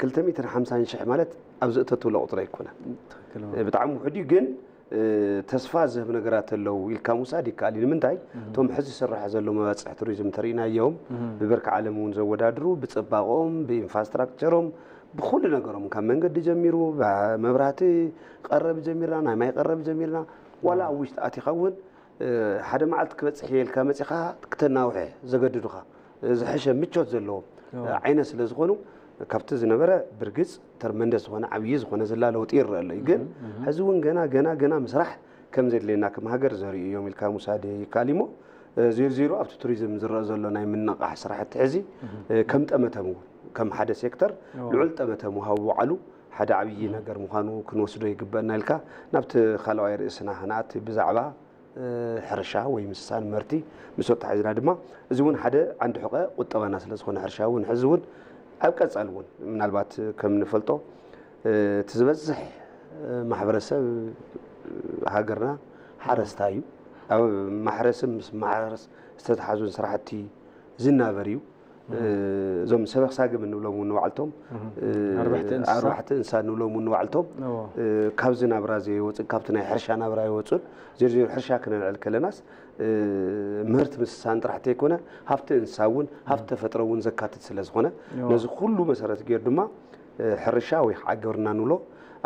ክልተ ሚእትን ሓምሳን ሽሕ ማለት ኣብዚ እተትብሎ ቁፅሪ ኣይኮነን ብጣዕሚ ውሕድ እዩ ግን ተስፋ ዝህብ ነገራት ኣለዉ ኢልካ ምውሳድ ይከኣል እዩ ንምንታይ እቶም ሕዚ ዝስራሕ ዘሎ መባፅሒ ቱሪዝም ተሪእናዮም ብብርኪ ዓለም እውን ዘወዳድሩ ብፅባቆም ብኢንፍራስትራክቸሮም ብኩሉ ነገሮም ካብ መንገዲ ጀሚሩ መብራህቲ ቀረብ ጀሚርና ናይ ማይ ቀረብ ጀሚርና ዋላ ኣብ ውሽጢ ኣቲኻ እውን ሓደ መዓልቲ ክበፅሕ እየ ኢልካ መፂኻ ክተናውሐ ዘገድዱኻ ዝሐሸ ምቾት ዘለዎም ዓይነት ስለ ዝኾኑ ካብቲ ዝነበረ ብርግፅ ተርመንደስ ዝኾነ ዓብዪ ዝኾነ ዝላ ለውጢ ይረአ ኣሎ እዩ ግን ሕዚ እውን ገና ገና ገና ምስራሕ ከም ዘድልየና ከም ሃገር ዘርእዩ እዮም ኢልካ ምውሳድ ይከኣል እሞ ዜሮ ዜሮ ኣብቲ ቱሪዝም ዝረአ ዘሎ ናይ ምንቕቓሕ ስራሕቲ ሕዚ ከም ጠመተ ምው ከም ሓደ ሴክተር ልዑል ጠመተ ምሃቡ ባዕሉ ሓደ ዓብዪ ነገር ምዃኑ ክንወስዶ ይግበአና ኢልካ ናብቲ ካልኣዋይ ርእስና ክንኣቲ ብዛዕባ ሕርሻ ወይ ምስሳን ምህርቲ ምስ ኣተሓሒዝና ድማ እዚ እውን ሓደ ዓንዲ ሕቐ ቁጠባና ስለ ዝኾነ ሕርሻ እውን ሕዚ እውን ኣብ ቀፃሊ እውን ምናልባት ከም ንፈልጦ እቲ ዝበዝሕ ማሕበረሰብ ሃገርና ሓረስታይ እዩ። ኣብ ማሕረስን ምስ ማሕረስ ዝተተሓዙን ስራሕቲ ዝናበር እዩ። እዞም ሰበኽ ሳግም እንብሎም እውን ንባዕልቶም ኣርባሕቲ እንስሳ እንስሳ እንብሎም እውን ንባዕልቶም ካብዚ ናብራ ዘይወፅን ካብቲ ናይ ሕርሻ ናብራ ይወፁን። ዜርዜር ሕርሻ ክነልዕል ከለናስ ምህርቲ ምስሳን ጥራሕ ተይኮነ ሃፍቲ እንስሳ እውን ሃፍቲ ተፈጥሮ እውን ዘካትት ስለ ዝኾነ ነዚ ኩሉ መሰረት ገይሩ ድማ ሕርሻ ወይ ከዓ ግብርና ንብሎ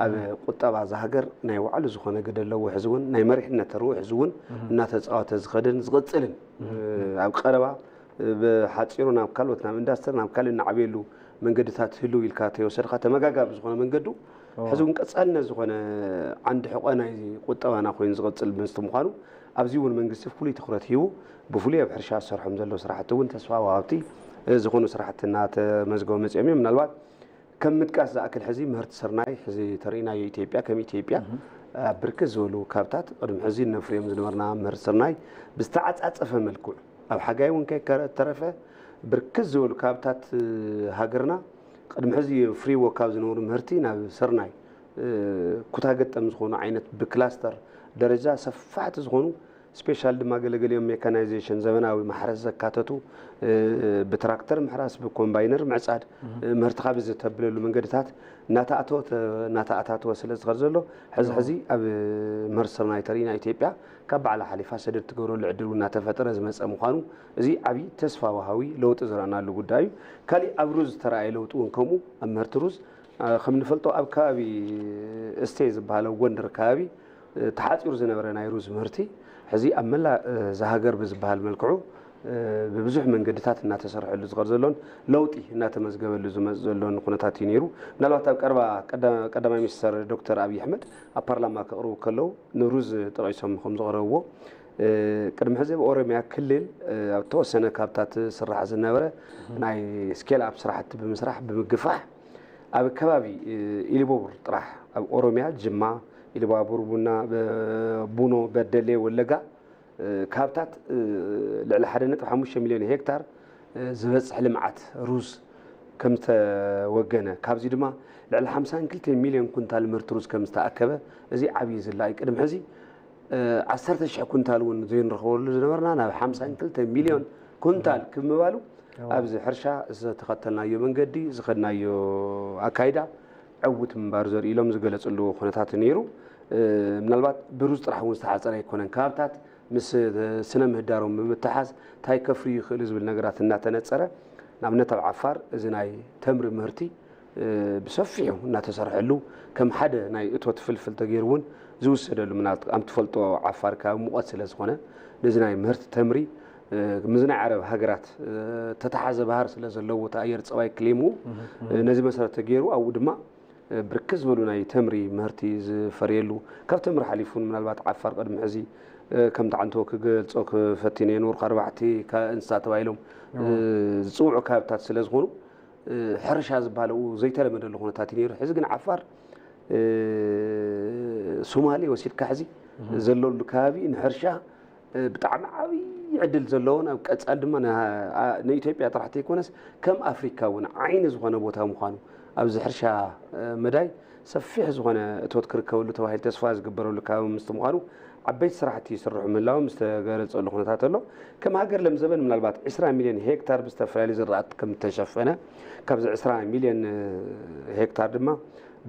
ኣብ ቁጠባ እዛ ሃገር ናይ ባዕሉ ዝኾነ ግደ ኣለዎ። ሕዚ እውን ናይ መሪሕነት ተርኡ ሕዚ እውን እናተፃወተ ዝኸድን ዝቕፅልን ኣብ ቀረባ ብሓፂሩ ናብ ካልኦት ናብ ኢንዳስትሪ ናብ ካልእ እናዓብየሉ መንገድታት ህልው ኢልካ ተይወሰድካ ተመጋጋቢ ዝኾነ መንገዱ ሕዚ እውን ቀፃልነት ዝኾነ ዓንዲ ሕቆ ናይ ቁጠባና ኮይኑ ዝቐፅል ምስቲ ምዃኑ ኣብዚ እውን መንግስቲ ፍሉይ ትኩረት ሂቡ ብፍሉይ ኣብ ሕርሻ ዝሰርሖም ዘለዉ ስራሕቲ እውን ተስፋ ወሃብቲ ዝኾኑ ስራሕቲ እናተመዝገቡ መፅኦም እዮም። ምናልባት ከም ምጥቃስ ዝኣክል ሕዚ ምህርቲ ስርናይ ሕዚ ተርእናዮ ኢትዮጵያ ከም ኢትዮጵያ ኣብ ብርክት ዝበሉ ካብታት ቅድሚ ሕዚ ነፍርዮም ዝነበርና ምህርቲ ስርናይ ብዝተዓፃፀፈ መልክዑ ኣብ ሓጋይ እውን ከይተረፈ ብርክት ዝበሉ ካብታት ሃገርና ቅድሚ ሕዚ የፍርይዎ ካብ ዝነበሩ ምህርቲ ናብ ስርናይ ኩታ ገጠም ዝኾኑ ዓይነት ብክላስተር ደረጃ ሰፋሕቲ ዝኾኑ ስፔሻል ድማ ገለገሊኦም ሜካናይዜሽን ዘበናዊ ማሕረስ ዘካተቱ ብትራክተር ምሕራስ ብኮምባይነር ምዕፃድ ምህርትኻ ብዝተብለሉ መንገድታት እናተኣተወ እናተኣታተወ ስለ ዝኸድ ዘሎ ሕዚ ሕዚ ኣብ ምህርቲ ስርናይ ተሪእና ኢትዮጵያ ካብ ባዕላ ሓሊፋ ሰደድ ትገብረሉ ዕድል እውን እናተፈጠረ ዝመፀ ምዃኑ እዚ ዓብዪ ተስፋ ወሃዊ ለውጢ ዝረኣናሉ ጉዳይ እዩ። ካሊእ ኣብ ሩዝ ዝተረኣየ ለውጢ እውን ከምኡ ኣብ ምህርቲ ሩዝ ከም ንፈልጦ ኣብ ከባቢ እስቴ ዝበሃል ኣብ ጎንደር ከባቢ ተሓፂሩ ዝነበረ ናይ ሩዝ ምህርቲ ሕዚ ኣብ መላእ እዛ ሃገር ብዝበሃል መልክዑ ብብዙሕ መንገድታት እናተሰርሐሉ ዝኸድ ዘሎን ለውጢ እናተመዝገበሉ ዝመፅ ዘሎን ኩነታት እዩ ነይሩ። ምናልባት ኣብ ቀረባ ቀዳማይ ሚኒስተር ዶክተር ኣብይ ኣሕመድ ኣብ ፓርላማ ከቕርቡ ከለዉ ንሩዝ ጠቒሶም ከም ዘቕረብዎ ቅድሚ ሕዚ ኣብ ኦሮሚያ ክልል ኣብ ተወሰነ ካብታት ዝስራሕ ዝነበረ ናይ ስኬል ኣፕ ስራሕቲ ብምስራሕ ብምግፋሕ ኣብ ከባቢ ኢሉባቡር ጥራሕ ኣብ ኦሮሚያ ጅማ፣ ኢሉባቡር፣ ቡና፣ ቡኖ፣ በደሌ፣ ወለጋ ካብታት ልዕሊ ሓደ ነጥቢ ሓሙሽተ ሚልዮን ሄክታር ዝበፅሕ ልምዓት ሩዝ ከም ዝተወገነ ካብዚ ድማ ልዕሊ ሓምሳን ክልተን ሚልዮን ኩንታል ምህርቲ ሩዝ ከም ዝተኣከበ እዚ ዓብዪ ዝላኢ ቅድሚ ሕዚ ዓሰርተ ሽሕ ኩንታል እውን ዘይንረኽበሉ ዝነበርና ናብ ሓምሳን ክልተን ሚልዮን ኩንታል ክምባሉ ኣብዚ ሕርሻ ዝተኸተልናዮ መንገዲ ዝኸድናዮ ኣካይዳ ዕውት ምንባሩ ዘርኢ ኢሎም ዝገለፅሉ ኩነታት ነይሩ። ምናልባት ብሩዝ ጥራሕ እውን ዝተሓፀረ ኣይኮነን። ከባብታት ምስ ስነ ምህዳሮም ብምትሓዝ እንታይ ከፍርዩ ይኽእሉ ዝብል ነገራት እናተነፀረ ንኣብነት ኣብ ዓፋር እዚ ናይ ተምሪ ምህርቲ ብሰፊሑ እናተሰርሐሉ ከም ሓደ ናይ እቶት ፍልፍል ተገይሩ እውን ዝውሰደሉ ምናልባት ከም ትፈልጦ ዓፋር ከባቢ ሙቐት ስለ ዝኾነ ነዚ ናይ ምህርቲ ተምሪ ምስ ናይ ዓረብ ሃገራት ተተሓዘ ባህር ስለ ዘለዎ እቲ ኣየር ፀባይ ክሊምኡ ነዚ መሰረት ተገይሩ ኣብኡ ድማ ብርክት ዝበሉ ናይ ተምሪ ምህርቲ ዝፈርየሉ ካብ ተምሪ ሓሊፉን ምናልባት ዓፋር ቅድሚ ሕዚ ከምቲ ዓንቶ ክገልፆ ክፈቲነ የንበርኩ ኣርባዕቲ እንስሳ ተባሂሎም ዝፅውዑ ከባብታት ስለ ዝኾኑ ሕርሻ ዝበሃል ኣብኡ ዘይተለመደሉ ኩነታት እዩ ነይሩ። ሕዚ ግን ዓፋር ሶማሌ ወሲድካ ሕዚ ዘለሉ ከባቢ ንሕርሻ ብጣዕሚ ዓብዪ ዕድል ዘለዎን ኣብ ቀፃሊ ድማ ንኢትዮጵያ ጥራሕ ተይኮነስ ከም ኣፍሪካ እውን ዓይኒ ዝኾነ ቦታ ምዃኑ ኣብዚ ሕርሻ መዳይ ሰፊሕ ዝኾነ እቶት ክርከበሉ ተባሂሉ ተስፋ ዝግበረሉ ከባቢ ምስቲ ምዃኑ ዓበይቲ ስራሕቲ ይስርሑ ምህላዎም ዝተገለፀሉ ኩነታት ኣሎ። ከም ሃገር ለምዘበን ምናልባት ዕስራ ሚልዮን ሄክታር ብዝተፈላለዩ ዝራእቲ ከም ዝተሸፈነ ካብዚ ዕስራ ሚልዮን ሄክታር ድማ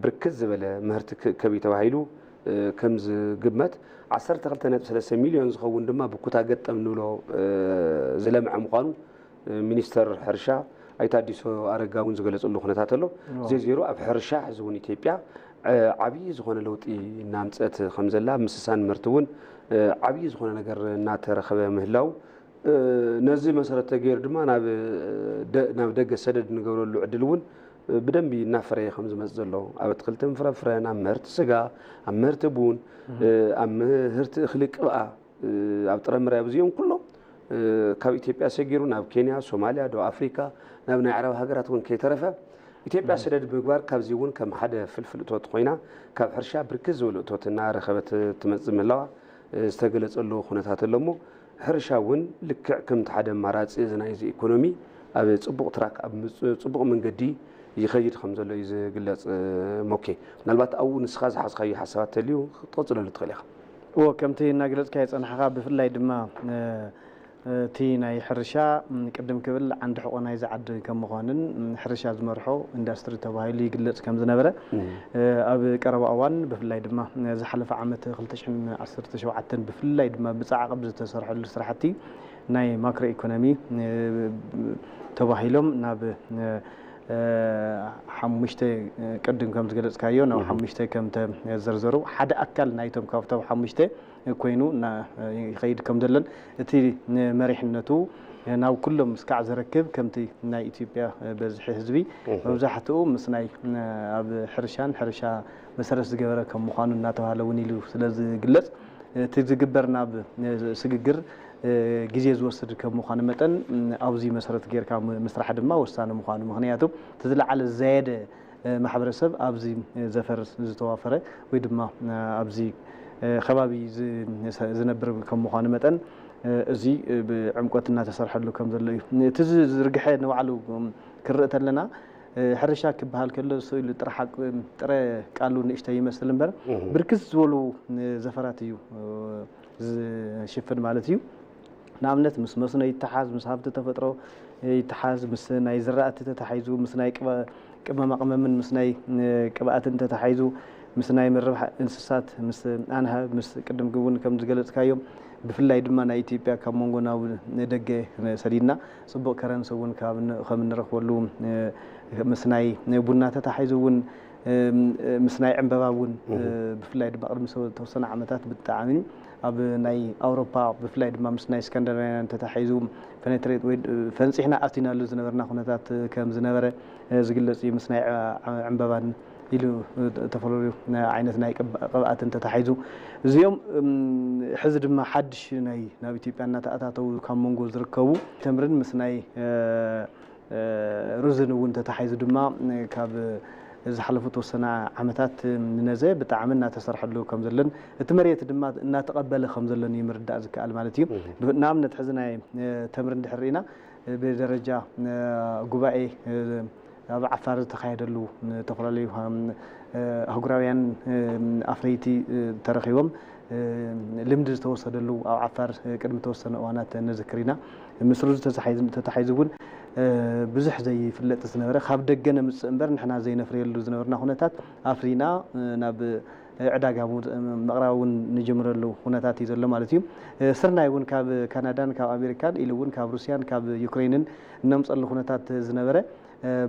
ብርክት ዝበለ ምህርቲ ክእከብ እዩ ተባሂሉ ከም ዝግመት ዓሰርተ ክልተ ነጥቢ ሰለስተ ሚልዮን ዝኸውን ድማ ብኩታ ገጠም ንብሎ ዝለምዐ ምዃኑ ሚኒስተር ሕርሻ ኣይተ ኣዲሱ ኣረጋ እውን ዝገለፅሉ ኩነታት ኣሎ። ዜሮ ዜሮ ኣብ ሕርሻ ሕዚ እውን ኢትዮጵያ ዓብዪ ዝኾነ ለውጢ እናምፀት ከም ዘላ ምስሳን ምህርቲ እውን ዓብዪ ዝኾነ ነገር እናተረኸበ ምህላው ነዚ መሰረት ተገይሩ ድማ ናብ ደገ ሰደድ እንገብረሉ ዕድል እውን ብደንቢ እናፈረየ ከም ዝመፅእ ዘሎ ኣብ ኣትክልትን ፍረፍረን ኣብ ምህርቲ ስጋ ኣብ ምህርቲ ቡን ኣብ ምህርቲ እኽሊ ቅብኣ ኣብ ጥረምረ ኣብዚኦም ኩሎም ካብ ኢትዮጵያ ሰጊሩ ናብ ኬንያ፣ ሶማልያ፣ ደቡብ ኣፍሪካ፣ ናብ ናይ ዓረብ ሃገራት እውን ከይተረፈ ኢትዮጵያ ሰደድ ብምግባር ካብዚ እውን ከም ሓደ ፍልፍል እቶት ኮይና ካብ ሕርሻ ብርክት ዝበሉ እቶት እናረኸበት ትመፅእ ምህላዋ ዝተገለፀሉ ኩነታት ኣሎ እሞ ሕርሻ እውን ልክዕ ከምቲ ሓደ ኣማራፂ እዚ ናይዚ ኢኮኖሚ ኣብ ፅቡቕ ትራክ ኣብ ምፅ- ፅቡቕ መንገዲ ይኸይድ ከም ዘሎ እዩ ዝግለፅ። ሞኬ ምናልባት ኣብኡ ንስኻ ዝሓዝካዮ ሓሳባት ተልዩ ክትቐፅለሉ ትኽእል ኢኻ። እዎ ከምቲ እናገለፅካ የፀናሕኻ ብፍላይ ድማ እቲ ናይ ሕርሻ ቅድም ክብል ዓንዲ ሕቆ ናይዚ ዓዲ ከም ምዃንን ሕርሻ ዝመርሖ ኢንዳስትሪ ተባሂሉ ይግለፅ ከም ዝነበረ ኣብ ቀረባ እዋን ብፍላይ ድማ ዝሓለፈ ዓመት ክልተ ሽሕን ዓሰርተ ሸውዓተን ብፍላይ ድማ ብፃዕቂ ብዝተሰርሐሉ ስራሕቲ ናይ ማክሮ ኢኮኖሚ ተባሂሎም ናብ ሓሙሽተ ቅድም ከም ዝገለፅካዮ ናብ ሓሙሽተ ከም ተዘርዘሩ ሓደ ኣካል ናይቶም ካብቶም ሓሙሽተ ኮይኑ ይኸይድ ከም ዘለን እቲ መሪሕነቱ ናብ ኩሎም ስካዕ ዘረክብ ከምቲ ናይ ኢትዮጵያ በዝሒ ህዝቢ መብዛሕትኡ ምስ ናይ ኣብ ሕርሻን ሕርሻ መሰረት ዝገበረ ከም ምዃኑ እናተባሃለ እውን ኢሉ ስለ ዝግለፅ እቲ ዝግበር ናብ ስግግር ግዜ ዝወስድ ከም ምዃኑ መጠን ኣብዚ መሰረት ጌርካ ምስራሕ ድማ ወሳኒ ምዃኑ ምክንያቱ እቲ ዝለዓለ ዝዘየደ ማሕበረሰብ ኣብዚ ዘፈር ዝተዋፈረ ወይ ድማ ኣብዚ ከባቢ ዝነብር ከም ምዃኑ መጠን እዚ ብዕምቆት እናተሰርሐሉ ከም ዘሎ እዩ። እቲ ዝርግሐ ንባዕሉ ክርኢ ተለና ሕርሻ ክበሃል ከሎ ስእሉ ጥረ ጥረ ቃሉ ንእሽተይ ይመስል እምበር ብርክት ዝበሉ ዘፈራት እዩ ዝሽፍን ማለት እዩ። ንኣብነት ምስ መስኖ ይተሓዝ፣ ምስ ሃብቲ ተፈጥሮ ይተሓዝ፣ ምስ ናይ ዝራእቲ ተታሒዙ፣ ምስ ናይ ቅመማ ቅመምን ምስ ናይ ቅብኣትን ተታሒዙ፣ ምስ ናይ ምርባሕ እንስሳት፣ ምስ ኣንሃብ፣ ምስ ቅድም እውን ከም ዝገለፅካዮም ብፍላይ ድማ ናይ ኢትዮጵያ ካብ መንጎ ናብ ደገ ሰዲድና ፅቡቕ ከረንሲ እውን ከም እንረኽበሉ ምስ ናይ ቡና ተታሒዙ እውን ምስ ናይ ዕምበባ እውን ብፍላይ ድማ ቅድሚ ዝተወሰነ ዓመታት ብጣዕሚ ኣብ ናይ ኣውሮፓ ብፍላይ ድማ ምስ ናይ ስካንዳናውያን ተታሒዙ ፔኔትሬት ወይ ፈንፂሕና ኣቲናሉ ዝነበርና ኩነታት ከም ዝነበረ ዝግለፅ እዩ። ምስ ናይ ዕምበባን ኢሉ ዝተፈላለዩ ዓይነት ናይ ቅብኣትን ተታሒዙ እዚኦም ሕዚ ድማ ሓድሽ ናይ ናብ ኢትዮጵያ እናተኣታተው ካብ መንጎ ዝርከቡ ተምርን ምስ ናይ ሩዝን እውን ተታሒዙ ድማ ካብ ዝሓለፉ ተወሰነ ዓመታት ንነዘ ብጣዕሚ እናተሰርሐሉ ከም ዘለን እቲ መሬት ድማ እናተቐበለ ከም ዘለን እዩ ምርዳእ ዝከኣል ማለት እዩ። ንኣብነት ሕዚ ናይ ተምሪ እንድሕር ርኢና ብደረጃ ጉባኤ ኣብ ዓፋር ዝተኻየደሉ ዝተፈላለዩ ኣህጉራውያን ኣፍረይቲ ተረኺቦም ልምዲ ዝተወሰደሉ ኣብ ዓፋር ቅድሚ ተወሰነ እዋናት ነዝክር ኢና። ምስ ሩዝ ተታሒዙ እውን ብዙሕ ዘይፍለጥ ዝነበረ ካብ ደገ ነምፅእ እምበር ንሕና ዘይነፍርየሉ ዝነበርና ኩነታት ኣፍሪና ናብ ዕዳጋ ምቕራብ እውን ንጀምረሉ ኩነታት እዩ ዘሎ ማለት እዩ። ስርናይ እውን ካብ ካናዳን ካብ ኣሜሪካን ኢሉ እውን ካብ ሩስያን ካብ ዩክሬንን እነምፀሉ ኩነታት ዝነበረ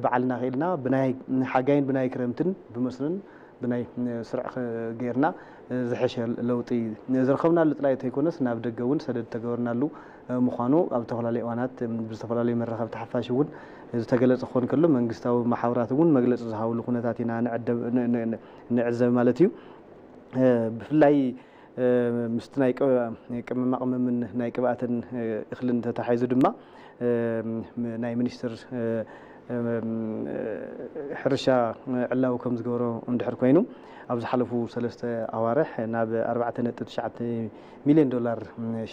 ባዕልና ክኢልና ብናይ ሓጋይን ብናይ ክረምትን ብመስኖን ብናይ ስርዕ ጌርና ዝሐሸ ለውጢ ዝረኸብናሉ ጥራይ ተይኮነስ ናብ ደገ እውን ሰደድ ተገበርናሉ ምዃኑ ኣብ ዝተፈላለዩ እዋናት ብዝተፈላለዩ መራኸብቲ ሓፋሽ እውን ዝተገለፀ ክኾን ከሎ መንግስታዊ መሓውራት እውን መግለፂ ዝሃብሉ ኩነታት ኢና ንዕዘብ ማለት እዩ። ብፍላይ ምስቲ ናይ ቅመማ ቅመምን ናይ ቅብኣትን እኽልን ተታሒዙ ድማ ናይ ሚኒስትር ሕርሻ ዕላዊ ከም ዝገበሮ እንድሕር ኮይኑ ኣብ ዝሓለፉ ሰለስተ ኣዋርሕ ናብ ኣርባዕተ ነጥቢ ትሽዓተ ሚልዮን ዶላር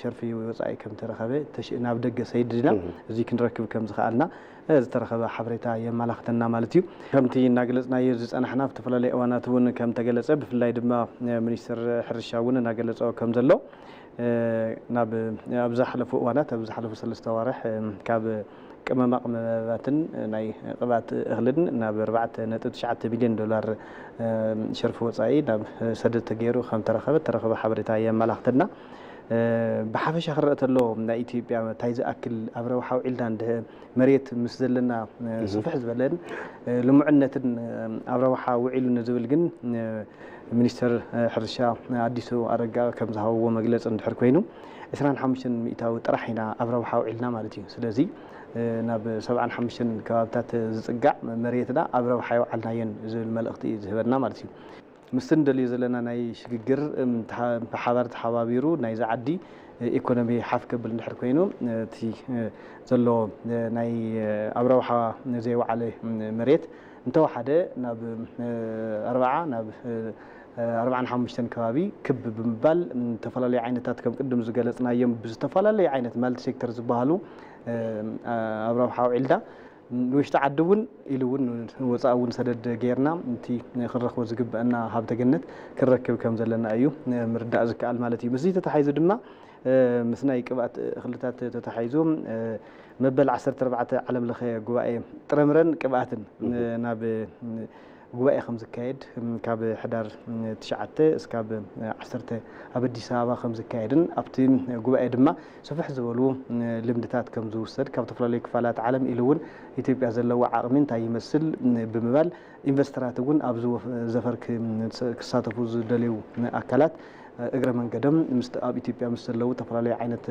ሸርፊ ወፃኢ ከም ተረኸበ ናብ ደገ ሰይድና እዚ ክንረክብ ከም ዝኸኣልና ዝተረኸበ ሓበሬታ የመላኽተና ማለት እዩ። ከምቲ እናገለፅናዮ ዝፀናሕና ኣብ ዝተፈላለዩ እዋናት እውን ከም ተገለፀ ብፍላይ ድማ ሚኒስትር ሕርሻ እውን እናገለፀ ከም ዘሎ ናብ ኣብ ዝሓለፉ እዋናት ኣብ ዝሓለፉ ሰለስተ ኣዋርሕ ካብ ቅመማ ቅመማትን ናይ ቅብኣት እኽልን ናብ ኣርባዕተ ነጥቢ ትሽዓተ ቢልዮን ዶላር ሸርፊ ወፃኢ ናብ ሰደድ ተገይሩ ከም ተረኸበ ተረኸበ ሓበሬታ የመላኽተና። ብሓፈሻ ክረአ ተሎ ናይ ኢትዮጵያ እንታይ ዝኣክል ኣብ ረብሓ ውዒልና እንድህ መሬት ምስ ዘለና ስፍሕ ዝበለን ልሙዕነትን ኣብ ረብሓ ውዒሉ ንዝብል ግን ሚኒስትር ሕርሻ ኣዲሱ ኣረጋ ከም ዝሃብዎ መግለፂ እንድሕር ኮይኑ ዕስራን ሓሙሽተን ሚእታዊ ጥራሕ ኢና ኣብ ረብሓ ውዒልና ማለት እዩ። ስለዚ ናብ ሰብዓን ሓሙሽተን ከባብታት ዝፅጋዕ መሬትና ኣብ ረብሓ የውዓልናየን ዝብል መልእኽቲ እዩ ዝህበና ማለት እዩ። ምስቲ ንደልዮ ዘለና ናይ ሽግግር ብሓባር ተሓባቢሩ ናይዚ ዓዲ ኢኮኖሚ ሓፍ ከብል እንድሕር ኮይኑ እቲ ዘሎ ናይ ኣብ ረብሓ ዘይወዓለ መሬት እንተወሓደ ናብ ኣርባዓ ናብ ኣርባዓን ሓሙሽተን ከባቢ ክብ ብምባል ዝተፈላለዩ ዓይነታት ከም ቅድም ዝገለፅናዮም ብዝተፈላለዩ ዓይነት ማልቲ ሴክተር ዝበሃሉ ኣብ ረብሓ ውዒልና ንውሽጢ ዓዲ እውን ኢሉ እውን ወፃኢ እውን ሰደድ ገይርና እቲ ክንረኽቦ ዝግበአና ሃብተ ገነት ክንረክብ ከም ዘለና እዩ ምርዳእ ዝከኣል ማለት እዩ። ምስዚ ተተሓይዙ ድማ ምስ ናይ ቅብኣት እኽልታት ተተሓይዙ መበል ዓሰርተ ኣርባዕተ ዓለም ለኸ ጉባኤ ጥረምረን ቅብኣትን ናብ ጉባኤ ከም ዝካየድ ካብ ሕዳር ትሽዓተ እስካብ ዓሰርተ ኣብ ኣዲስ ኣበባ ከም ዝካየድን ኣብቲ ጉባኤ ድማ ስፍሕ ዝበሉ ልምድታት ከም ዝውሰድ ካብ ዝተፈላለዩ ክፋላት ዓለም ኢሉ እውን ኢትዮጵያ ዘለዎ ዓቕሚ እንታይ ይመስል ብምባል ኢንቨስተራት እውን ኣብዚ ዘፈር ክሳተፉ ዝደልዩ ኣካላት እግረ መንገዶም ኣብ ኢትዮጵያ ምስ ዘለዉ ዝተፈላለዩ ዓይነት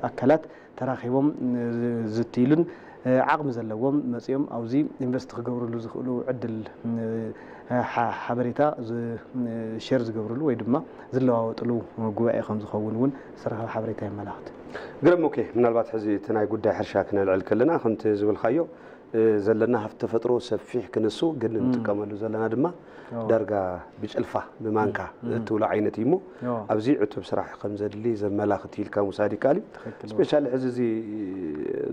ኣካላት ተራኺቦም ዝትይሉን ዓቕሚ ዘለዎም መፂኦም ኣብዚ ኢንቨስት ክገብርሉ ዝኽእሉ ዕድል ሓበሬታ ሸር ዝገብርሉ ወይ ድማ ዝለዋወጥሉ ጉባኤ ከም ዝኸውን እውን ዝተረኸበ ሓበሬታ የመላኽት። ግርም። ኦኬ፣ ምናልባት ሕዚ እቲ ናይ ጉዳይ ሕርሻ ክነልዕል ከለና ከምቲ ዝበልካዮ ዘለና ሃፍቲ ተፈጥሮ ሰፊሕ ክንሱ ግን እንጥቀመሉ ዘለና ድማ ዳርጋ ብጭልፋ ብማንካ እትብሎ ዓይነት እዩ እሞ ኣብዚ ዕቱብ ስራሕ ከም ዘድሊ ዘመላኽት ኢልካ ምውሳድ ይከኣል እዩ። ስፔሻሊ ሕዚ እዚ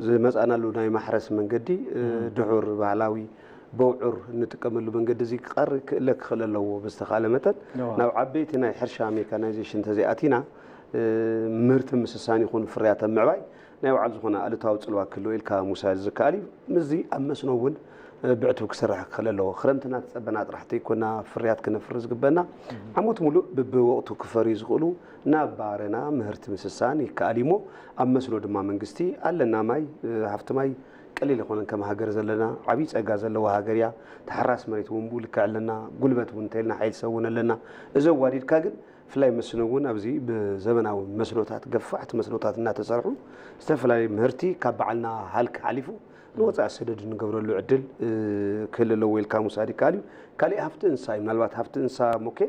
ዝመፃናሉ ናይ ማሕረስ መንገዲ ድሑር ባህላዊ በውዑር እንጥቀመሉ መንገዲ እዚ ክቐሪ ክእለ ክኽእል ኣለዎ። ብዝተኻለ መጠን ናብ ዓበይቲ ናይ ሕርሻ ሜካናይዜሽን ተዘይኣቲና ምህርቲ ምስሳን ይኹን ፍርያት ኣብ ምዕባይ ናይ ባዕሉ ዝኾነ ኣሉታዊ ፅልዋ ክህልዎ ኢልካ ምውሳድ ዝከኣል እዩ። ምስዚ ኣብ መስኖ እውን ብዕቱብ ክስራሕ ክኽእል ኣለዎ። ክረምቲ እናተፀበና ጥራሕ ተይኮና ፍርያት ክነፍሪ ዝግበና ዓመት ሙሉእ ብብወቕቱ ክፈርዩ ዝኽእሉ ናብ ባረና ምህርቲ ምስሳን ይከኣል እዩሞ ኣብ መስኖ ድማ መንግስቲ ኣለና ማይ ሃፍቲ ማይ ቀሊል ኣይኮነን ከም ሃገር ዘለና ዓብዪ ፀጋ ዘለዋ ሃገር እያ። ተሓራስ መሬት እውን ብኡ ልክዕ ኣለና። ጉልበት እውን እንተኢልና ሓይሊ ሰብ እውን ኣለና። እዚ ኣዋዲድካ ግን ብፍላይ መስኖ እውን ኣብዚ ብዘበናዊ መስኖታት ገፋሕቲ መስኖታት እናተሰርሑ ዝተፈላለዩ ምህርቲ ካብ በዓልና ሃልኪ ሓሊፉ ንወፃኢ ሰደድ እንገብረሉ ዕድል ክህሉ ኣለዎ ኢልካ ምውሳድ ይከኣል እዩ። ካሊእ ሃፍቲ እንስሳ እዩ። ምናልባት ሃፍቲ እንስሳ ሞኬ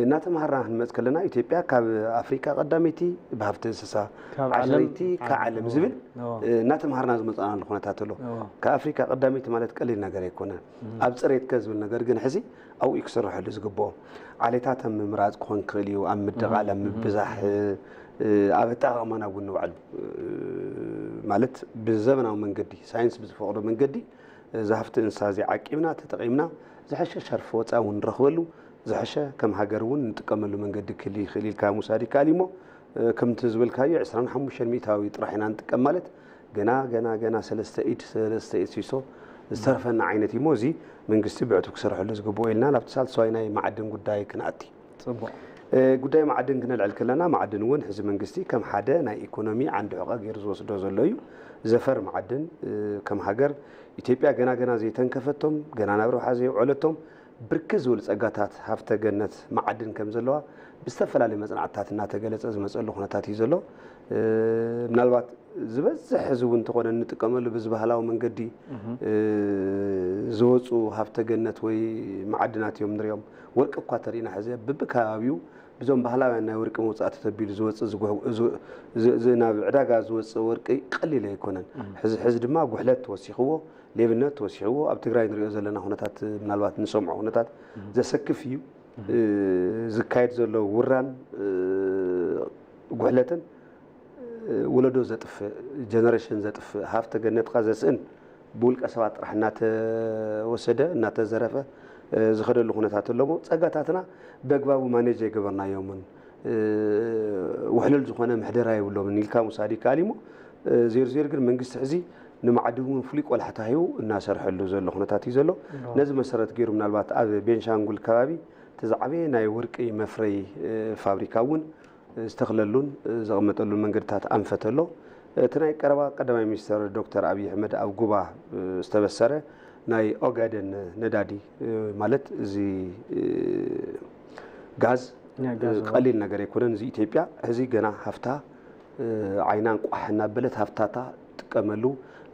እናተምሃርና ክንመፅ ከለና ኢትዮጵያ ካብ ኣፍሪካ ቀዳመይቲ ብሃፍቲ እንስሳ ዓሰርይቲ ካብ ዓለም ዝብል እናተምሃርና ዝመፅናሉ ኩነታት ኣሎ። ካብ ኣፍሪካ ቀዳመይቲ ማለት ቀሊል ነገር ኣይኮነን። ኣብ ፅሬት ከ ዝብል ነገር ግን ሕዚ ኣብኡ ክስረሐሉ ዝግብኦ ዓሌታት ኣብ ምምራፅ ክኾን ክኽእል እዩ። ኣብ ምድቓል ኣብ ምብዛሕ ኣብ ኣጠቓቕማና እውን ንባዕሉ ማለት ብዘበናዊ መንገዲ ሳይንስ ብዝፈቕዶ መንገዲ እዚ ሃፍቲ እንስሳ እዚ ዓቂብና ተጠቒምና ዝሐሸ ሸርፊ ወፃኢ እውን ንረኽበሉ ዝሐሸ ከም ሃገር እውን ንጥቀመሉ መንገዲ ክህሊ ይኽእል ኢልካ ምውሳድ ይከኣል እዩሞ ከምቲ ዝበልካዮ ዕስራን ሓሙሽተን ሚእታዊ ጥራሕ ኢና ንጥቀም ማለት ገና ገና ገና ሰለስተ ኢድ ሰለስተ ኢድ ሲሶ ዝተርፈና ዓይነት እዩሞ እዚ መንግስቲ ብዕቱብ ክሰርሐሉ ዝግብኦ ኢልና ናብቲ ሳልሳዋይ ናይ መዓድን ጉዳይ ክንኣቲ። ፅቡቕ። ጉዳይ መዓድን ክነልዕል ከለና መዓድን እውን ሕዚ መንግስቲ ከም ሓደ ናይ ኢኮኖሚ ዓንዲ ሕቐ ገይሩ ዝወስዶ ዘሎ እዩ። ዘፈር መዓድን ከም ሃገር ኢትዮጵያ ገና ገና ዘይተንከፈቶም ገና ናብ ረብሓ ዘየውዐለቶም ብርክት ዝበሉ ፀጋታት ሃፍተ ገነት መዓድን ከም ዘለዋ ብዝተፈላለዩ መፅናዕትታት እናተገለፀ ዝመፀሉ ኩነታት እዩ ዘሎ። ምናልባት ዝበዝሕ ህዝቢ እውን እንተኾነ እንጥቀመሉ ብዝባህላዊ መንገዲ ዝወፁ ሃፍተ ገነት ወይ መዓድናት እዮም ንሪኦም። ወርቂ እኳ ተሪእና ሕዚ ብብከባቢኡ ብዞም ባህላውያን ናይ ወርቂ መውፃእቲ ተቢሉ ዝወፅእ ናብ ዕዳጋ ዝወፅእ ወርቂ ቀሊል ኣይኮነን። ሕዚ ሕዚ ድማ ጉሕለት ተወሲኽዎ፣ ሌብነት ተወሲኽዎ ኣብ ትግራይ ንሪኦ ዘለና ኩነታት ምናልባት ንሰምዖ ኩነታት ዘሰክፍ እዩ። ዝካየድ ዘሎ ውራን ጉሕለትን ወለዶ ዘጥፍእ ጀነሬሽን ዘጥፍእ ሃፍተ ገነትካ ዘስእን ብውልቀ ሰባት ጥራሕ እናተወሰደ እናተዘረፈ ዝኸደሉ ኩነታት ኣለሞ ፀጋታትና በግባቡ ማኔጅ ኣይገበርናዮምን ውሕሉል ዝኾነ ምሕደራ የብሎምን ኢልካ ምውሳድ ይከኣል እሞ ዜር ዜር ግን መንግስቲ ሕዚ ንማዕድን እውን ፍሉይ ቆላሕታ ሂቡ እናሰርሐሉ ዘሎ ኩነታት እዩ ዘሎ። ነዚ መሰረት ገይሩ ምናልባት ኣብ ቤንሻንጉል ከባቢ እቲ ዝዓበየ ናይ ወርቂ መፍረይ ፋብሪካ እውን ዝተኽለሉን ዘቐመጠሉን መንገድታት ኣንፈት ኣሎ። እቲ ናይ ቀረባ ቀዳማይ ሚኒስተር ዶክተር ኣብይ ኣሕመድ ኣብ ጉባ ዝተበሰረ ናይ ኦጋደን ነዳዲ ማለት እዚ ጋዝ ቀሊል ነገር ኣይኮነን። እዚ ኢትዮጵያ ሕዚ ገና ሃፍታ ዓይናን ቋሕ እናበለት ሃፍታታ ትጥቀመሉ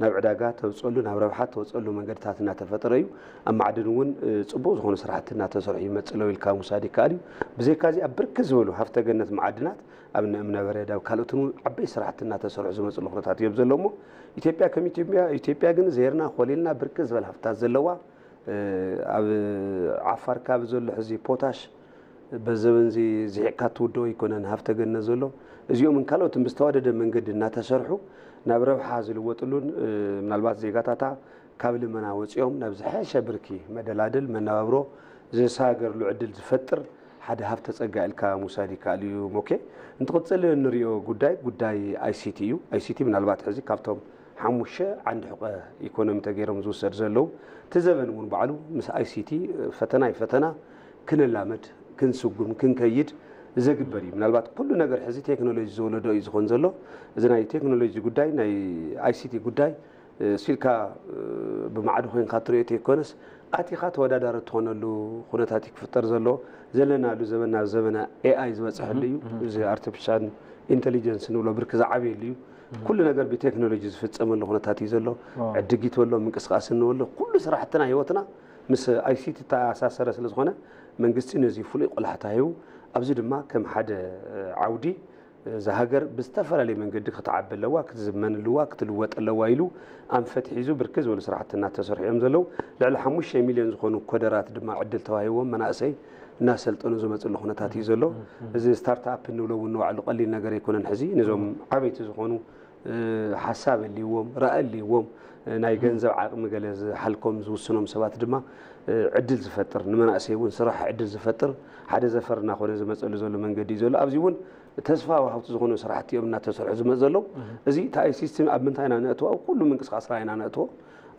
ናብ ዕዳጋ ተውፅኣሉ፣ ናብ ረብሓ ተውፅኣሉ መንገድታት እናተፈጠረ እዩ። ኣብ ማዕድን እውን፣ እ፣ ፅቡቕ ዝኾኑ ስራሕቲ እናተሰርሑ ይመፅእ ኣለዉ ኢልካ ምውሳድ ይከኣል እዩ። ብዘይካዚ ኣብ ብርክት ዝበሉ ሃፍተ ገነት ማዕድናት ኣብ እነ እምነበረድ ኣብ ካልኦትን እውን ዓበይቲ ስራሕቲ እናተሰርሑ ዝመፅሉ ኩነታት እዮም ዘሎ እሞ ኢትዮጵያ ከም ኢትዮጵያ፣ ኢትዮጵያ ግን ዘይርና ኮሊልና ብርክት ዝበል ሃፍታት ዘለዋ፣ እ፣ ኣብ ዓፋር ካብ ዘሎ ሕዚ ፖታሽ በዚ ዘበን እዚ ዝሒቕካ ትውድኦ ኣይኮነን ሃፍተ ገነት ዘሎ። እዚኦምን ካልኦትን ብዝተዋደደ መንገዲ እናተሰርሑ ናብ ረብሓ ዝልወጥሉን፣ እ፣ ምናልባት ዜጋታታ ካብ ልመና ወፂኦም ናብ ዝሐሸ ብርኪ መደላድል መነባብሮ ዝሰጋገርሉ ዕድል ዝፈጥር ሓደ ሃፍተ ጸጋ ኢልካ ምውሳድ ይከኣል እዩ። ሞኬ እንትቕፅል እንሪኦ ጉዳይ ጉዳይ ኣይሲቲ እዩ። ኣይሲቲ ምናልባት ሕዚ ካብቶም ሓሙሽተ ዓንዲ ሕቆ ኢኮኖሚ ተገይሮም ዝውሰድ ዘለዉ እቲ ዘበን እውን ባዕሉ ምስ ኣይሲቲ ፈተና ይፈተና ክንላመድ ክንስጉም ክንከይድ ዘግበር እዩ። ምናልባት ኩሉ ነገር ሕዚ ቴክኖሎጂ ዝወለዶ እዩ ዝኾን ዘሎ። እዚ ናይ ቴክኖሎጂ ጉዳይ ናይ ኣይሲቲ ጉዳይ፣ እ፣ ሲልካ፣ እ፣ ብማዕዶ ኮይንካ ትሪኦ ተይኮነስ ኣቲኻ ተወዳዳሪ ትኾነሉ ኩነታት እዩ ክፍጠር ዘሎ። ዘለናሉ ዘበን ናብ ዘበና ኤኣይ ዝበፅሐሉ እዩ። እዚ ኣርቲፊሻል ኢንቴሊጀንስ ንብሎ ብርኪ ዝዓብየሉ እዩ። ኩሉ ነገር ብቴክኖሎጂ ዝፍፀመሉ ኩነታት እዩ ዘሎ። ዕድጊት በሎ ምንቅስቃስ እንበሎ ኩሉ ስራሕትና ህይወትና ምስ ኣይሲቲ ዝተኣሳሰረ ስለ ዝኾነ መንግስቲ ነዚ ፍሉይ ቆላሕታ ሂቡ ኣብዚ ድማ ከም ሓደ፣ እ፣ ዓውዲ እዛ ሃገር ብዝተፈላለየ መንገዲ ክትዓቢ ኣለዋ፣ ክትዝመን ኣለዋ፣ ክትልወጥ ኣለዋ ኢሉ ኣንፈት ሒዙ ብርክት ዝበሉ ስራሕቲ እናተሰርሑ እዮም ዘለዉ። ልዕሊ ሓሙሽተ ሚልዮን ዝኾኑ ኮደራት ድማ ዕድል ተዋሂቦም መናእሰይ እናሰልጠኑ ዝመፅሉ ኩነታት እዩ ዘሎ። እዚ ስታርትኣፕ እንብሎ እውን ንባዕሉ ቀሊል ነገር ኣይኮነን። ሕዚ ነዞም ዓበይቲ ዝኾኑ፣ እ፣ ሓሳብ ኣልዎም፣ ራኢ ኣልዎም፣ እ፣ ናይ ገንዘብ ዓቕሚ ገለ ዝሓልኮም ዝውስኖም ሰባት ድማ፣ እ፣ ዕድል ዝፈጥር፣ ንመናእሰይ እውን ስራሕ ዕድል ዝፈጥር ሓደ ዘፈር እናኾነ ዝመፀሉ ዘሎ መንገዲ እዩ ዘሎ። ኣብዚ እውን ተስፋ ወሃብቲ ዝኾኑ ስራሕቲ እዮም እናተሰርሑ ዝመፅ ዘለዉ። እዚ እቲ ኣይሲቲ ኣብ ምንታይ ኢና ነእትዎ? ኣብ ኩሉ ምንቅስቃስና ኢና ነእትዎ።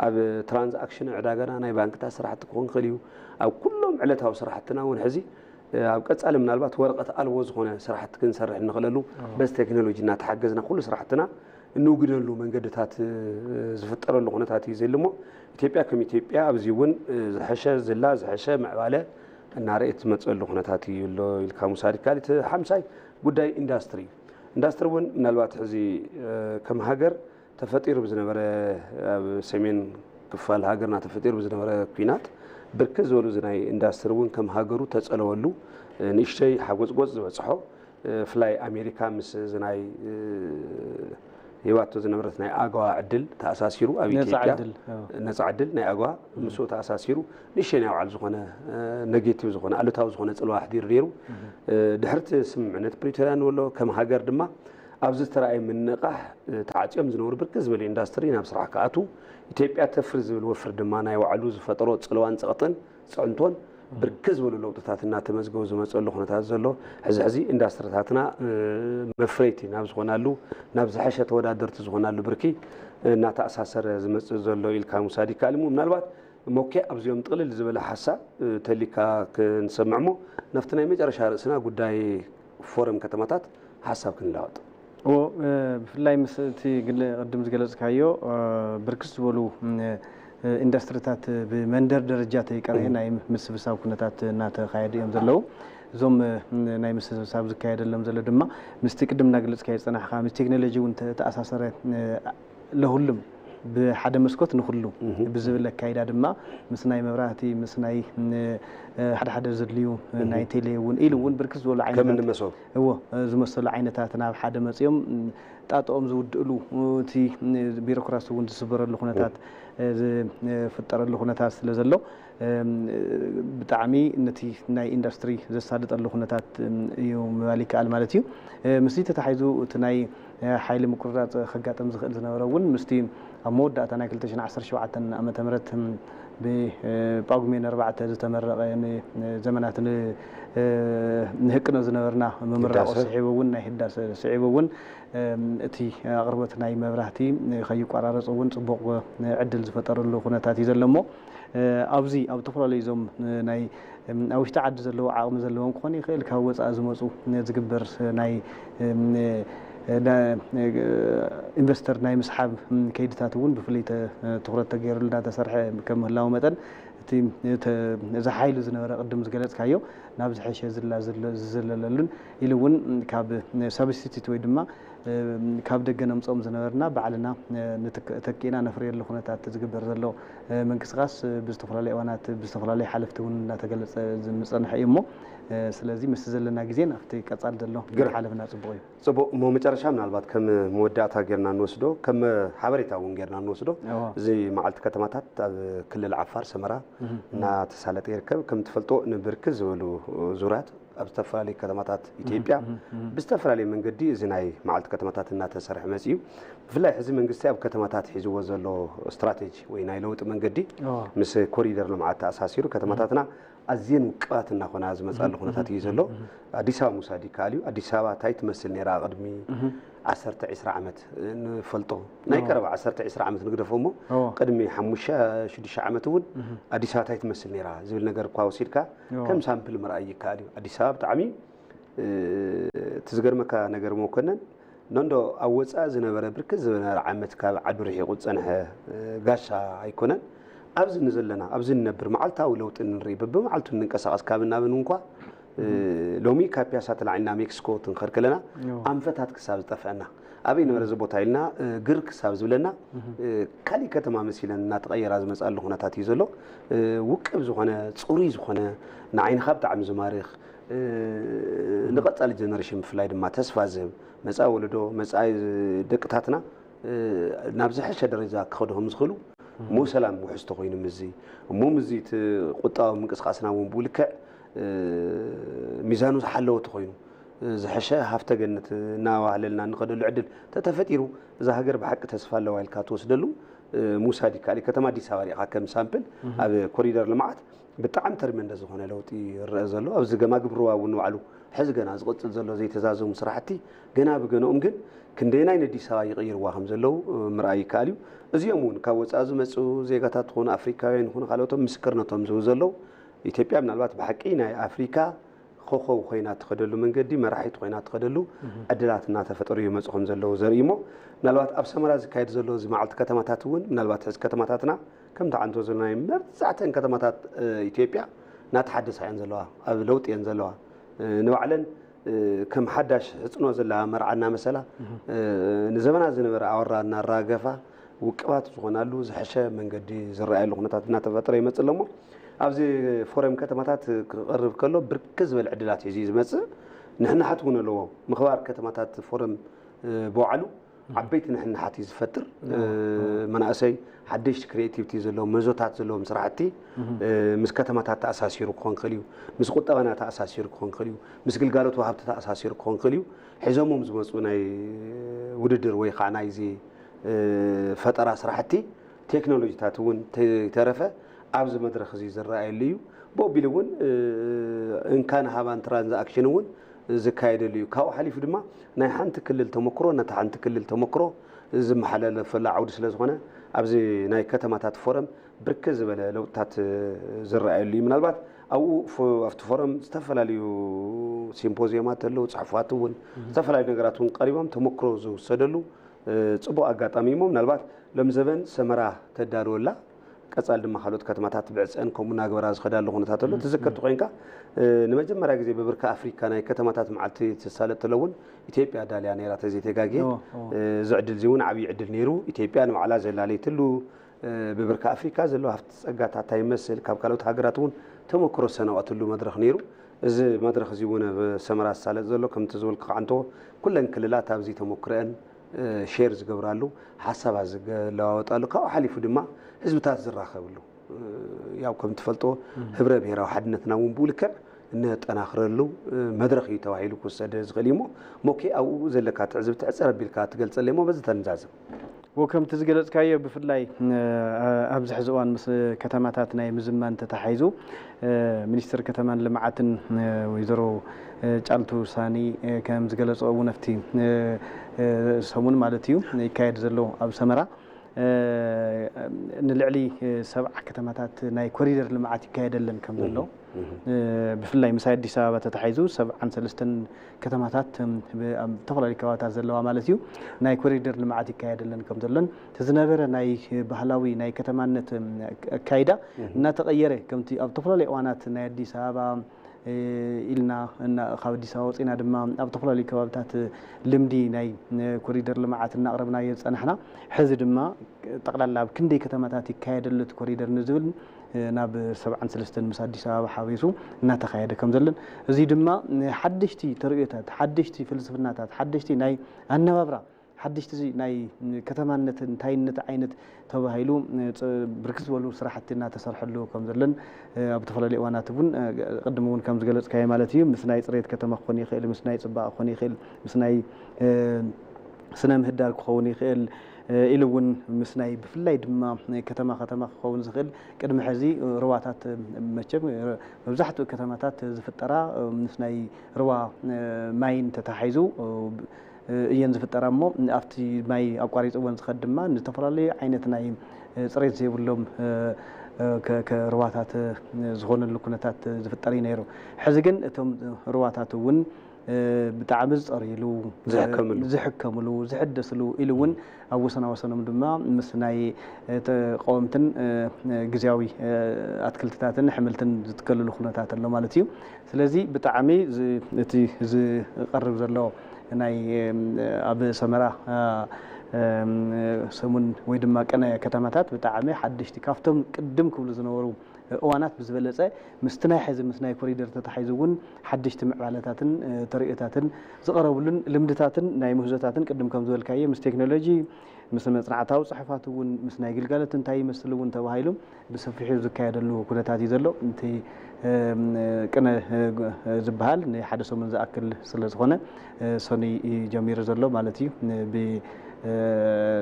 ኣብ ትራንዛክሽን ዕዳጋና ናይ ባንክታት ስራሕቲ ክኾን ይኽእል እዩ። ኣብ ኩሎም ዕለታዊ ስራሕትና እውን ሕዚ፣ እ፣ ኣብ ቀፃሊ ምናልባት ወረቐት ኣልቦ ዝኾነ ስራሕቲ ክንሰርሕ እንኽእለሉ በዚ ቴክኖሎጂ እናተሓገዝና ኩሉ ስራሕትና እንውግደሉ መንገድታት፣ እ፣ ዝፍጠረሉ ኩነታት እዩ ዘሎ እሞ ኢትዮጵያ ከም ኢትዮጵያ ኣብዚ እውን፣ እ፣ ዝሐሸ ዝላ ዝሐሸ ምዕባለ እናረኤት ዝመፀሉ ኩነታት እዩ ኣሎ ኢልካ ምውሳድ ይከኣል። እቲ ሓምሳይ ጉዳይ ኢንዳስትሪ እዩ። ኢንዳስትሪ እውን ምናልባት ሕዚ፣ እ፣ ከም ሃገር ተፈጢሩ ብዝነበረ ኣብ ሰሜን ክፋል ሃገርና ተፈጢሩ ብዝነበረ ኲናት ብርክት ዝበሉ እዚ ናይ ኢንዳስትሪ እውን ከም ሃገሩ ተፀለወሉ፣ እ፣ ንእሽተይ ሓጎፅጎፅ ዝበፅሖ፣ እ፣ ፍላይ ኣሜሪካ ምስ እዚ ናይ፣ እ፣ ሂባቶ ዝነበረት ናይ ኣገዋ ዕድል ተኣሳሲሩ ኣብ ነፃ ኢትዮጵያ ዕድል፣ ኣዎ። ነፃ ዕድል ናይ ኣገዋ ምስኡ ተኣሳሲሩ ንእሽተይ ናይ ባዕሉ ዝኾነ፣ እ፣ ኔጌቲቭ ዝኾነ ኣሉታዊ ዝኾነ ፅልዋ ኣሕዲሩ ነይሩ። እ፣ ድሕርቲ ስምምዕነት ፕሪቶርያ ንብሎ ከም ሃገር ድማ ኣብዚ ዝተረኣየ ምንቕቓሕ፣ እ፣ ተዓፅዮም ዝነበሩ ብርክት ዝበሉ ኢንዳስትሪ ናብ ስራሕ ክኣትዉ ኢትዮጵያ ተፍሪ ዝብል ወፍሪ ድማ ናይ ባዕሉ ዝፈጠሮ ፅልዋን ፀቕጥን ፅዕንቶን ብርክት ዝበሉ ለውጥታት እናተመዝገቡ ዝመፀሉ ኩነታት ዘሎ። ሕዚ ሕዚ ኢንዳስትሪታትና፣ እ፣ መፍረይቲ ናብ ዝኾናሉ ናብ ዝሐሸ ተወዳደርቲ ዝኾናሉ ብርኪ እናተኣሳሰረ ዝመፅእ ዘሎ ኢልካ ምውሳድ ይከኣል እሞ ምናልባት ሞኬ ኣብዚኦም ጥቕልል ዝበለ ሓሳብ፣ እ፣ ተሊካ ክንሰምዕ እሞ ናብቲ ናይ መጨረሻ ርእስና ጉዳይ ፎረም ከተማታት ሓሳብ ክንለዋወጥ። እዎ፣ እ፣ ብፍላይ ምስ እቲ ግለ-፣ ቅድም ዝገለጽካዮ፣ እ፣ ብርክት ዝበሉ፣ እ፣ እ፣ ኢንዱስትሪታት ብመንደር ደረጃ ተይቀርሀ ናይ ምስብሳብ ኩነታት እናተኻየዱ እዮም ዘለዉ። እዞም፣ እ፣ ናይ ምስብሳብ ዝካየደሎም ዘሎ ድማ ምስቲ ቅድም እናገለጽካዮ ዝጸናሕካ ምስ ቴክኖሎጂ እውን ተ-፣ ተኣሳሰረ፣ እ፣ ለሁሉም ብሓደ መስኮት ንኹሉ ብዝብል ኣካይዳ ድማ ምስ ናይ መብራህቲ፣ ምስ ናይ፣ እ፣ ሓደ ሓደ ዘድልዩ ናይ ቴሌ እውን ኢሉ እውን ብርክት ዝበሉ ዓይነታት ከምኒ መሶብ። እዎ፣ ዝመሰሉ ዓይነታት ናብ ሓደ መፅዮም ጣጥኦም ዝውድእሉ፣ እቲ ቢሮክራሲ እውን ዝስበረሉ ኩነታት ዝፍጠረሉ ኩነታት ስለ ዘሎ፣ ብጣዕሚ ነቲ ናይ ኢንዱስትሪ ዘሳልጠሉ ኩነታት እዩ ምባል ይከኣል ማለት እዩ። ምስዚ ተታሒዙ እቲ ናይ ሓይሊ ምቁርራፅ ከጋጥም ዝኽእል ዝነበረ እውን ምስቲ ኣብ መወዳእታ ናይ ክልተ ሽሕን ዓሰርተ ሸውዓተን ዓመተ ምህረት ብጳጉሜን ኣርባዕተ ዝተመረቐ ንዘመናት ን-፣ ንህቅኖ ዝነበርና ምምራቑ ህዳሰ። ስዒቡ እውን ናይ ህዳሰ ስዒቡ እውን እቲ ኣቕርቦት ናይ መብራህቲ ከይቋራረፅ እውን ፅቡቕ ዕድል ዝፈጠረሉ ኩነታት እዩ ዘሎ እሞ ኣብዚ ኣብ ዝተፈላለዩ እዞም ናይ ኣብ ውሽጢ ዓዲ ዘለዉ ዓቕሚ ዘለዎም ክኾኑ ይኽእል፣ ካብ ወፃኢ ዝመፁ ዝግበር ናይ ኢንቨስተር ናይ ምስሓብ ከይድታት እውን ብፍሉይ ተ-፣ ትኹረት ተገይሩሉ እናተሰርሐ ከም ምህላው መጠን እቲ እቲ እዚ ሓይሉ ዝነበረ ቅድም ዝገለጽካዮ ናብ ዝሐሸ ዝላ ዝለ- ዝዘለለሉን ኢሉ እውን ካብ ሳብስቲቱት ወይ ድማ ካብ ደገ ነምፅኦም ዝነበርና ባዕልና ንትክ- ተኪእና ነፍርየሉ ኩነታት ዝግበር ዘሎ ምንቅስቃስ ብዝተፈላለዩ እዋናት ብዝተፈላለዩ ሓለፍቲ እውን እናተገለፀ ዝፀንሐ እዩ እሞ ስለዚ ምስ ዘለና ግዜን ኣብቲ ቀፃል ዘሎ ግር- ሓለፍና ፅቡቅ እዩ። ጽቡቕ እሞ መጨረሻ ምናልባት ከም መወዳእታ ጌርና ንወስዶ ከም ሓበሬታ እውን ጌርና ንወስዶ እዋ እዚ መዓልቲ ከተማታት ኣብ ክልል ዓፋር ሰመራ እናተሳለጠ ይርከብ። ከም ትፈልጦ ንብርክት ዝበሉ ዙርያት ኣብ ዝተፈላለዩ ከተማታት ኢትዮጵያ ብዝተፈላለየ መንገዲ እዚ ናይ መዓልቲ ከተማታት እናተሰርሐ መፅኡ። ብፍላይ ሕዚ መንግስቲ ኣብ ከተማታት ሒዝዎ ዘሎ ስትራቴጂ ወይ ናይ ለውጢ መንገዲ ምስ ኮሪደር ልምዓት ተኣሳሲሩ ከተማታትና ኣዝየን ውቅባት እናኾና ዝመፃሉ ኩነታት እዩ ዘሎ። ኣዲስ ኣበባ ምውሳድ ይከኣል እዩ። ኣዲስ ኣበባ እንታይ ትመስል ነይራ ቅድሚ ዓሰርተ ዒስራ ዓመት ንፈልጦ ናይ ቀረባ ዓሰርተ ዒስራ ዓመት ንግደፎ እሞ ቅድሚ ሓሙሽተ ሽዱሽተ ዓመት እውን ኣዲስ ኣበባ እንታይ ትመስል ነይራ ዝብል ነገር እኳ ወሲድካ ከም ሳምፕል ምርኣይ ይከኣል እዩ። ኣዲስ ኣበባ ብጣዕሚ እቲ ዝገርመካ ነገር መኮነን ነንዶ ኣብ ወፃኢ ዝነበረ ብርክት ዝበለ ዓመት ካብ ዓዱ ርሒቑ ዝፀንሐ ጋሻ ኣይኮነን። ኣብዚ ንዘለና ኣብዚ ንነብር መዓልታዊ ለውጢ ንርኢ በብመዓልቱ እንንቀሳቐስ ካብ እናብን እንኳ ሎሚ ካብ ፒያሳ ተላዒልና ሜክሲኮ ትንኸድ ከለና ኣንፈታት ክሳብ ዝጠፍአና ኣበይ ነበረ እዚ ቦታ ኢልና ግር ክሳብ ዝብለና ካሊእ ከተማ መሲለን እናተቐየራ ዝመፅኣሉ ኩነታት እዩ ዘሎ። ውቅብ ዝኾነ ፅሩይ ዝኾነ ንዓይንኻ ብጣዕሚ ዝማርኽ ንቐፃሊ ጀነሬሽን ብፍላይ ድማ ተስፋ ዝህብ መፃኢ ወለዶ መፃኢ ደቅታትና ናብ ዝሐሸ ደረጃ ክኸድሆም ዝኽእሉ እሞ ሰላም ውሕስቲ ኮይኑ ምዚ እሞ ምዚ እቲ ቁጣዊ ምንቅስቃስና እውን ብኡ ልክዕ ሚዛኑ ዝሓለወ ተኮይኑ ዝሐሸ ሃፍተ ገነት እናዋህለልና እንኸደሉ ዕድል ተተፈጢሩ እዛ ሃገር ብሓቂ ተስፋ ኣለዋ ኢልካ ትወስደሉ ምውሳድ ይከኣል እዩ። ከተማ ኣዲስ ኣበባ ሪኢኻ ከም ሳምፕል ኣብ ኮሪደር ልምዓት ብጣዕሚ ተርሜንደ ዝኾነ ለውጢ ይረአ ዘሎ ኣብዚ ገማግም ሩባ እውን ንባዕሉ ሕዚ ገና ዝቕፅል ዘሎ ዘይተዛዘሙ ስራሕቲ ገና ብገንኦም ግን ክንደየናይ ነዲስ ኣበባ ይቕይርዋ ከም ዘለዉ ምርኣይ ይከኣል እዩ። እዚኦም እውን ካብ ወፃኢ ዝመፁ ዜጋታት ዝኾኑ ኣፍሪካውያን ይኹኑ ካልኦቶም ምስክርነቶም ዝህቡ ዘለዉ ኢትዮጵያ ምናልባት ብሓቂ ናይ ኣፍሪካ ኮኸብ ኮይና ትኸደሉ መንገዲ መራሒት ኮይና ትኸደሉ ዕድላት እናተፈጠሩ ይመፁ ከም ዘለዉ ዘርኢ እሞ ምናልባት ኣብ ሰመራ ዝካየድ ዘሎ እዚ መዓልቲ ከተማታት እውን ምናልባት ሕዚ ከተማታትና ከምቲ ዓንቶ ዘለናይ መብዛሕተን ከተማታት ኢትዮጵያ እናተሓደሳ እየን ዘለዋ ኣብ ለውጢ እየን ዘለዋ ንባዕለን ከም ሓዳሽ ሕፅኖ ዘለዋ መርዓ እናመሰላ ንዘመናት ዝነበረ ኣወራ እናራገፋ ውቅባት ዝኾናሉ ዝሐሸ መንገዲ ዝረኣየሉ ኩነታት እናተፈጠረ ይመፅእ ኣሎ እሞ ኣብዚ ፎረም ከተማታት ክቐርብ ከሎ ብርክት ዝበለ ዕድላት እዩ ዝመፅእ ንሕንሓት እውን ኣለዎ ምኽባር ከተማታት ፎረም ብባዕሉ ዓበይቲ ንሕንሓት እዩ ዝፈጥር መናእሰይ ሓደሽቲ ክሬቲቪቲ ዘለዎም መዞታት ዘለዎም ስራሕቲ ምስ ከተማታት ተኣሳሲሩ ክኾን ክእል እዩ ምስ ቁጠባና ተኣሳሲሩ ክኾን ክእል እዩ ምስ ግልጋሎት ወሃብቲ ተኣሳሲሩ ክኾን ክእል እዩ ሒዞሞም ዝመፁ ናይ ውድድር ወይ ከዓ ናይዚ ፈጠራ ስራሕቲ ቴክኖሎጂታት እውን ተይተረፈ ኣብዚ መድረክ እዚ ዝረኣየሉ እዩ ብኦቢሉ እውን እንካን ሃባን ትራንዛክሽን እውን ዝካየደሉ እዩ ካብኡ ሓሊፉ ድማ ናይ ሓንቲ ክልል ተመክሮ ነቲ ሓንቲ ክልል ተመክሮ ዝመሓላለፈሉ ዓውዲ ስለ ዝኾነ ኣብዚ ናይ ከተማታት ፎረም ብርክት ዝበለ ለውጥታት ዝረኣየሉ እዩ ምናልባት ኣብኡ ኣብቲ ፎረም ዝተፈላለዩ ሲምፖዚየማት ኣለዉ ፅሑፋት እውን ዝተፈላለዩ ነገራት እውን ቀሪቦም ተመክሮ ዝውሰደሉ ፅቡቅ ኣጋጣሚ እሞ ምናልባት ሎም ዘበን ሰመራ ተዳልወላ ቀፃል ድማ ካልኦት ከተማታት ብዕፀን ከምኡ እናገበራ ዝኸዳሉ ኩነታት ኣሎ ትዝክርቲ ኮይንካ ንመጀመርያ ግዜ ብብርኪ ኣፍሪካ ናይ ከተማታት መዓልቲ ትሳለጥ ተሎ እውን ኢትዮጵያ ዳልያ ነይራ ተዘይተጋግየ እዚ ዕድል እዚ እውን ዓብዪ ዕድል ነይሩ ኢትዮጵያ ንባዕላ ዘላለይትሉ ብብርኪ ኣፍሪካ ዘሎ ሃፍቲ ፀጋታት እንታይ ይመስል ካብ ካልኦት ሃገራት እውን ተመክሮ ዝሰነቐትሉ መድረክ ነይሩ እዚ መድረክ እዚ እውን ኣብ ሰመራ ዝሳለጥ ዘሎ ከምቲ ዝበልኩ ከዓንቶ ኩለን ክልላት ኣብዚ ተመክሮአን ሼር ዝገብራሉ ሓሳባት ዝለዋወጣሉ ካብኡ ሓሊፉ ድማ ህዝብታት ዝራኸብሉ ያው ከም ትፈልጦ ህብረ ብሔራዊ ሓድነትና እውን ብኡ ልክዕ እነጠናኽረሉ መድረኽ እዩ ተባሂሉ ክወሰድ ዝኽእል እዩ እሞ ሞኬ ኣብኡ ዘለካ ትዕዝብቲ ሕፅር ኣቢልካ ትገልፀለይ እሞ በዚ ተንዛዝም ወከምቲ ዝገለፅካዮ ብፍላይ ኣብዚ ሕዚ እዋን ምስ ከተማታት ናይ ምዝማን ተተሓሒዙ ሚኒስትር ከተማን ልምዓትን ወይዘሮ ጫልቱ ሳኒ ከም ዝገለፅኦ እውን ኣብቲ ሰሙን ማለት እዩ ይካየድ ዘሎ ኣብ ሰመራ ንልዕሊ ሰብዓ ከተማታት ናይ ኮሪደር ልምዓት ይካየደለን ከም ዘሎ፣ ብፍላይ ምስ ኣዲስ ኣበባ ተታሒዙ ሰብዓን ሰለስተን ከተማታት ኣብ ዝተፈላለዩ ከባቢታት ዘለዋ ማለት እዩ፣ ናይ ኮሪደር ልምዓት ይካየደለን ከም ዘሎን፣ እቲ ዝነበረ ናይ ባህላዊ ናይ ከተማነት ኣካይዳ እናተቐየረ፣ ከምቲ ኣብ ዝተፈላለዩ እዋናት ናይ ኣዲስ ኣበባ ኢልና፣ ካብ ኣዲስ ኣበባ ወፂና ድማ ኣብ ዝተፈላለዩ ከባቢታት ልምዲ ናይ ኮሪደር ልምዓት እናቕረብናዮ ዝፀናሕና፣ ሕዚ ድማ ጠቕላላ ኣብ ክንደይ ከተማታት ይካየደሉ እቲ ኮሪደር ንዝብል ናብ ሰብዓን ሰለስተን ምስ ኣዲስ ኣበባ ሓዊሱ እናተኻየደ ከም ዘለን፣ እዚ ድማ ሓደሽቲ ተርእዮታት፣ ሓደሽቲ ፍልስፍናታት፣ ሓደሽቲ ናይ ኣነባብራ፣ ሓደሽቲ ናይ ከተማነት እንታይነት ዓይነት ተባሂሉ ብርክት ዝበሉ ስራሕቲ እናተሰርሐሉ ከም ዘለን ኣብ ዝተፈላለዩ እዋናት እውን ቅድሚ እውን ከም ዝገለፅካዮ ማለት እዩ፣ ምስ ናይ ፅሬት ከተማ ክኾን ይኽእል፣ ምስ ናይ ፅባቐ ክኾን ይኽእል፣ ምስ ናይ ስነ ምህዳር ክኸውን ይኽእል፣ ኢሉ እውን ምስ ናይ ብፍላይ ድማ ከተማ ከተማ ክኸውን ዝኽእል፣ ቅድሚ ሕዚ ሩባታት፣ መቸም መብዛሕትኡ ከተማታት ዝፍጠራ ምስ ናይ ሩባ ማይን ተታሒዙ እየን ዝፍጠራ እሞ፣ ኣብቲ ማይ ኣቋሪፅወን ዝኸድ ድማ ንዝተፈላለዩ ዓይነት ናይ ፅሬት ዘይብሎም ሩባታት ዝኾነሉ ኩነታት ዝፍጠር እዩ ነይሩ። ሕዚ ግን እቶም ሩባታት እውን ብጣዕሚ ዝፀርይሉ፣ ዝሕከምሉ። ዝሕደስሉ ኢሉ እውን ኣብ ወሰና ወሰኖም ድማ ምስ ናይ ተቃወምትን ግዜያዊ ኣትክልትታትን ሕምልትን ዝትከልሉ ኩነታት ኣሎ ማለት እዩ። ስለዚ ብጣዕሚ እቲ ዝቐርብ ዘሎ ናይ ኣብ ሰመራ ሰሙን ወይ ድማ ቅነ ከተማታት ብጣዕሚ ሓደሽቲ ካብቶም ቅድም ክብሉ ዝነበሩ እዋናት ብዝበለፀ ምስቲ ናይ ሕዚ ምስ ናይ ኮሪደር ተታሒዙ እውን ሓደሽቲ ምዕባለታትን ተርእዮታትን ዝቐረብሉን ልምድታትን ናይ ምህዞታትን ቅድም ከም ዝበልካዮ ምስ ቴክኖሎጂ ምስ መፅናዕታዊ ፅሑፋት እውን ምስ ናይ ግልጋሎት እንታይ ይመስል እውን ተባሂሉ ብሰፊሑ ዝካየደሉ ኩነታት እዩ ዘሎ። እቲ ቅነ ዝበሃል ንሓደ ሰሙን ዝኣክል ስለ ዝኾነ ሰኑይ እዩ ጀሚሩ ዘሎ ማለት እዩ።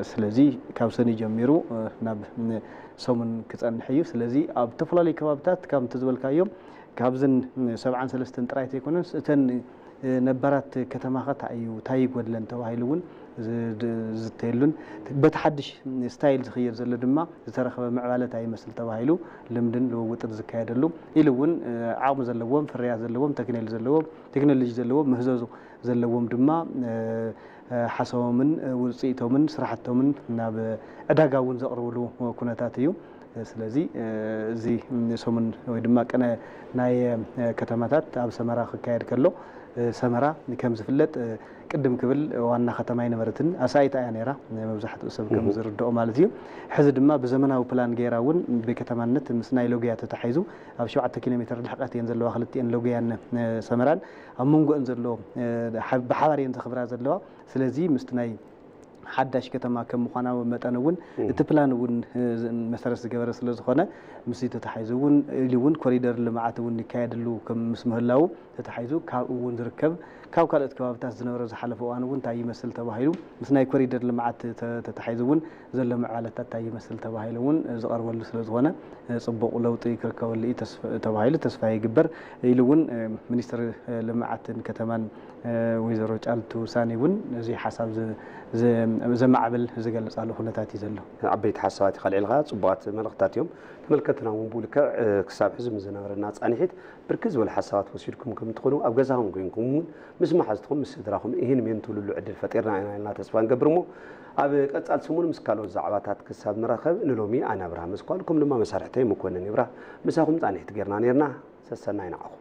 ስለዚ ካብ ሰኑይ ጀሚሩ ናብ ሰሙን ክፀንሕ እዩ። ስለዚ ኣብ ዝተፈላለዩ ከባብታት ካብ እቲ ዝበልካዮም ካብዝን ሰብዓን ሰለስተን ጥራይ ተይኮነስ እተን ነባራት ከተማኸ እንታይ እዩ እንታይ ይጎድለን ተባሂሉ እውን ዝዝተየሉን በቲ ሓድሽ ስታይል ዝኽየድ ዘሎ ድማ ዝተረኸበ ምዕባለ እንታይ ይመስል ተባሂሉ ልምድን ልውውጥን ዝካየደሉ ኢሉ እውን ዓቕሚ ዘለዎም ፍርያት ዘለዎም ቴክኖሎጂ ዘለዎም ቴክኖሎጂ ዘለዎም ምህዞ ዘለዎም ድማ ሓሳቦምን ውፅኢቶምን ስራሕቶምን ናብ ዕዳጋ እውን ዘቕርብሉ ኩነታት እዩ። ስለዚ እዚ ሰሙን ወይ ድማ ቅነ ናይ ከተማታት ኣብ ሰመራ ክካየድ ከሎ ሰመራ ከም ዝፍለጥ ቅድም ክብል ዋና ከተማ ኣይነበረትን ኣሳይታ እያ ነይራ መብዛሕትኡ ሰብ ከም ዝርድኦ ማለት እዩ። ሕዚ ድማ ብዘመናዊ ፕላን ገይራ እውን ብከተማነት ምስ ናይ ሎግያ ተታሒዙ ኣብ ሸውዓተ ኪሎ ሜትር ርሕቀት እየን ዘለዋ ክልቲኤን ሎግያን ሰመራን ኣብ መንጎእን ዘሎ ብሓባር እየን ዘኽብራ ዘለዋ። ስለዚ ምስቲ ናይ ሓዳሽ ከተማ ከም ምዃና መጠን እውን እቲ ፕላን እውን መሰረት ዝገበረ ስለ ዝኾነ ምስ ተታሒዙ እውን ኢሉ እውን ኮሪደር ልምዓት እውን ይካየድሉ ከም ምስ ምህላው ተታሒዙ ካብኡ እውን ዝርከብ ካብ ካልኦት ከባብታት ዝነበረ ዝሓለፈ እዋን እውን እንታይ ይመስል ተባሂሉ ምስ ናይ ኮሪደር ልምዓት ተታሒዙ እውን ዘሎ ምዕባለታት እንታይ ይመስል ተባሂሉ እውን ዝቐርበሉ ስለ ዝኾነ ፅቡቕ ለውጢ ክርከበሉ እዩ ተባሂሉ ተስፋ ይግበር ኢሉ እውን ሚኒስትር ልምዓትን ከተማን ወይዘሮ ጫልቱ ሳኒ እውን እዚ ሓሳብ ዘማዕብል ዝገልፃሉ ኩነታት እዩ ዘሎ። ዓበይቲ ሓሳባት ኢኻ ኣልዒልካ፣ ፅቡቓት መልእኽታት እዮም። ተመልከትና እውን ብኡ ልክዕ ክሳብ ሕዚ ምስ ዝነበረና ፃንሒት ብርክት ዝበሉ ሓሳባት ወሲድኩም ከም ትኾኑ ኣብ ገዛኹም ኮይንኩም እውን ምስ መሓዝትኹም ምስ ስድራኹም ይህን ሜን ትብልሉ ዕድል ፈጢርና ኢና ኢልና ተስፋ ንገብር እሞ ኣብ ቀፃል ሰሙን ምስ ካልኦት ዛዕባታት ክሳብ ንራኸብ ንሎሚ ኣነ ኣብርሃም መስኳልኩም ድማ መሳርሕተይ መኮንን ይብራህ ምሳኹም ፃንሒት ጌርና ኔርና። ሰሰናይ ንዓኹም።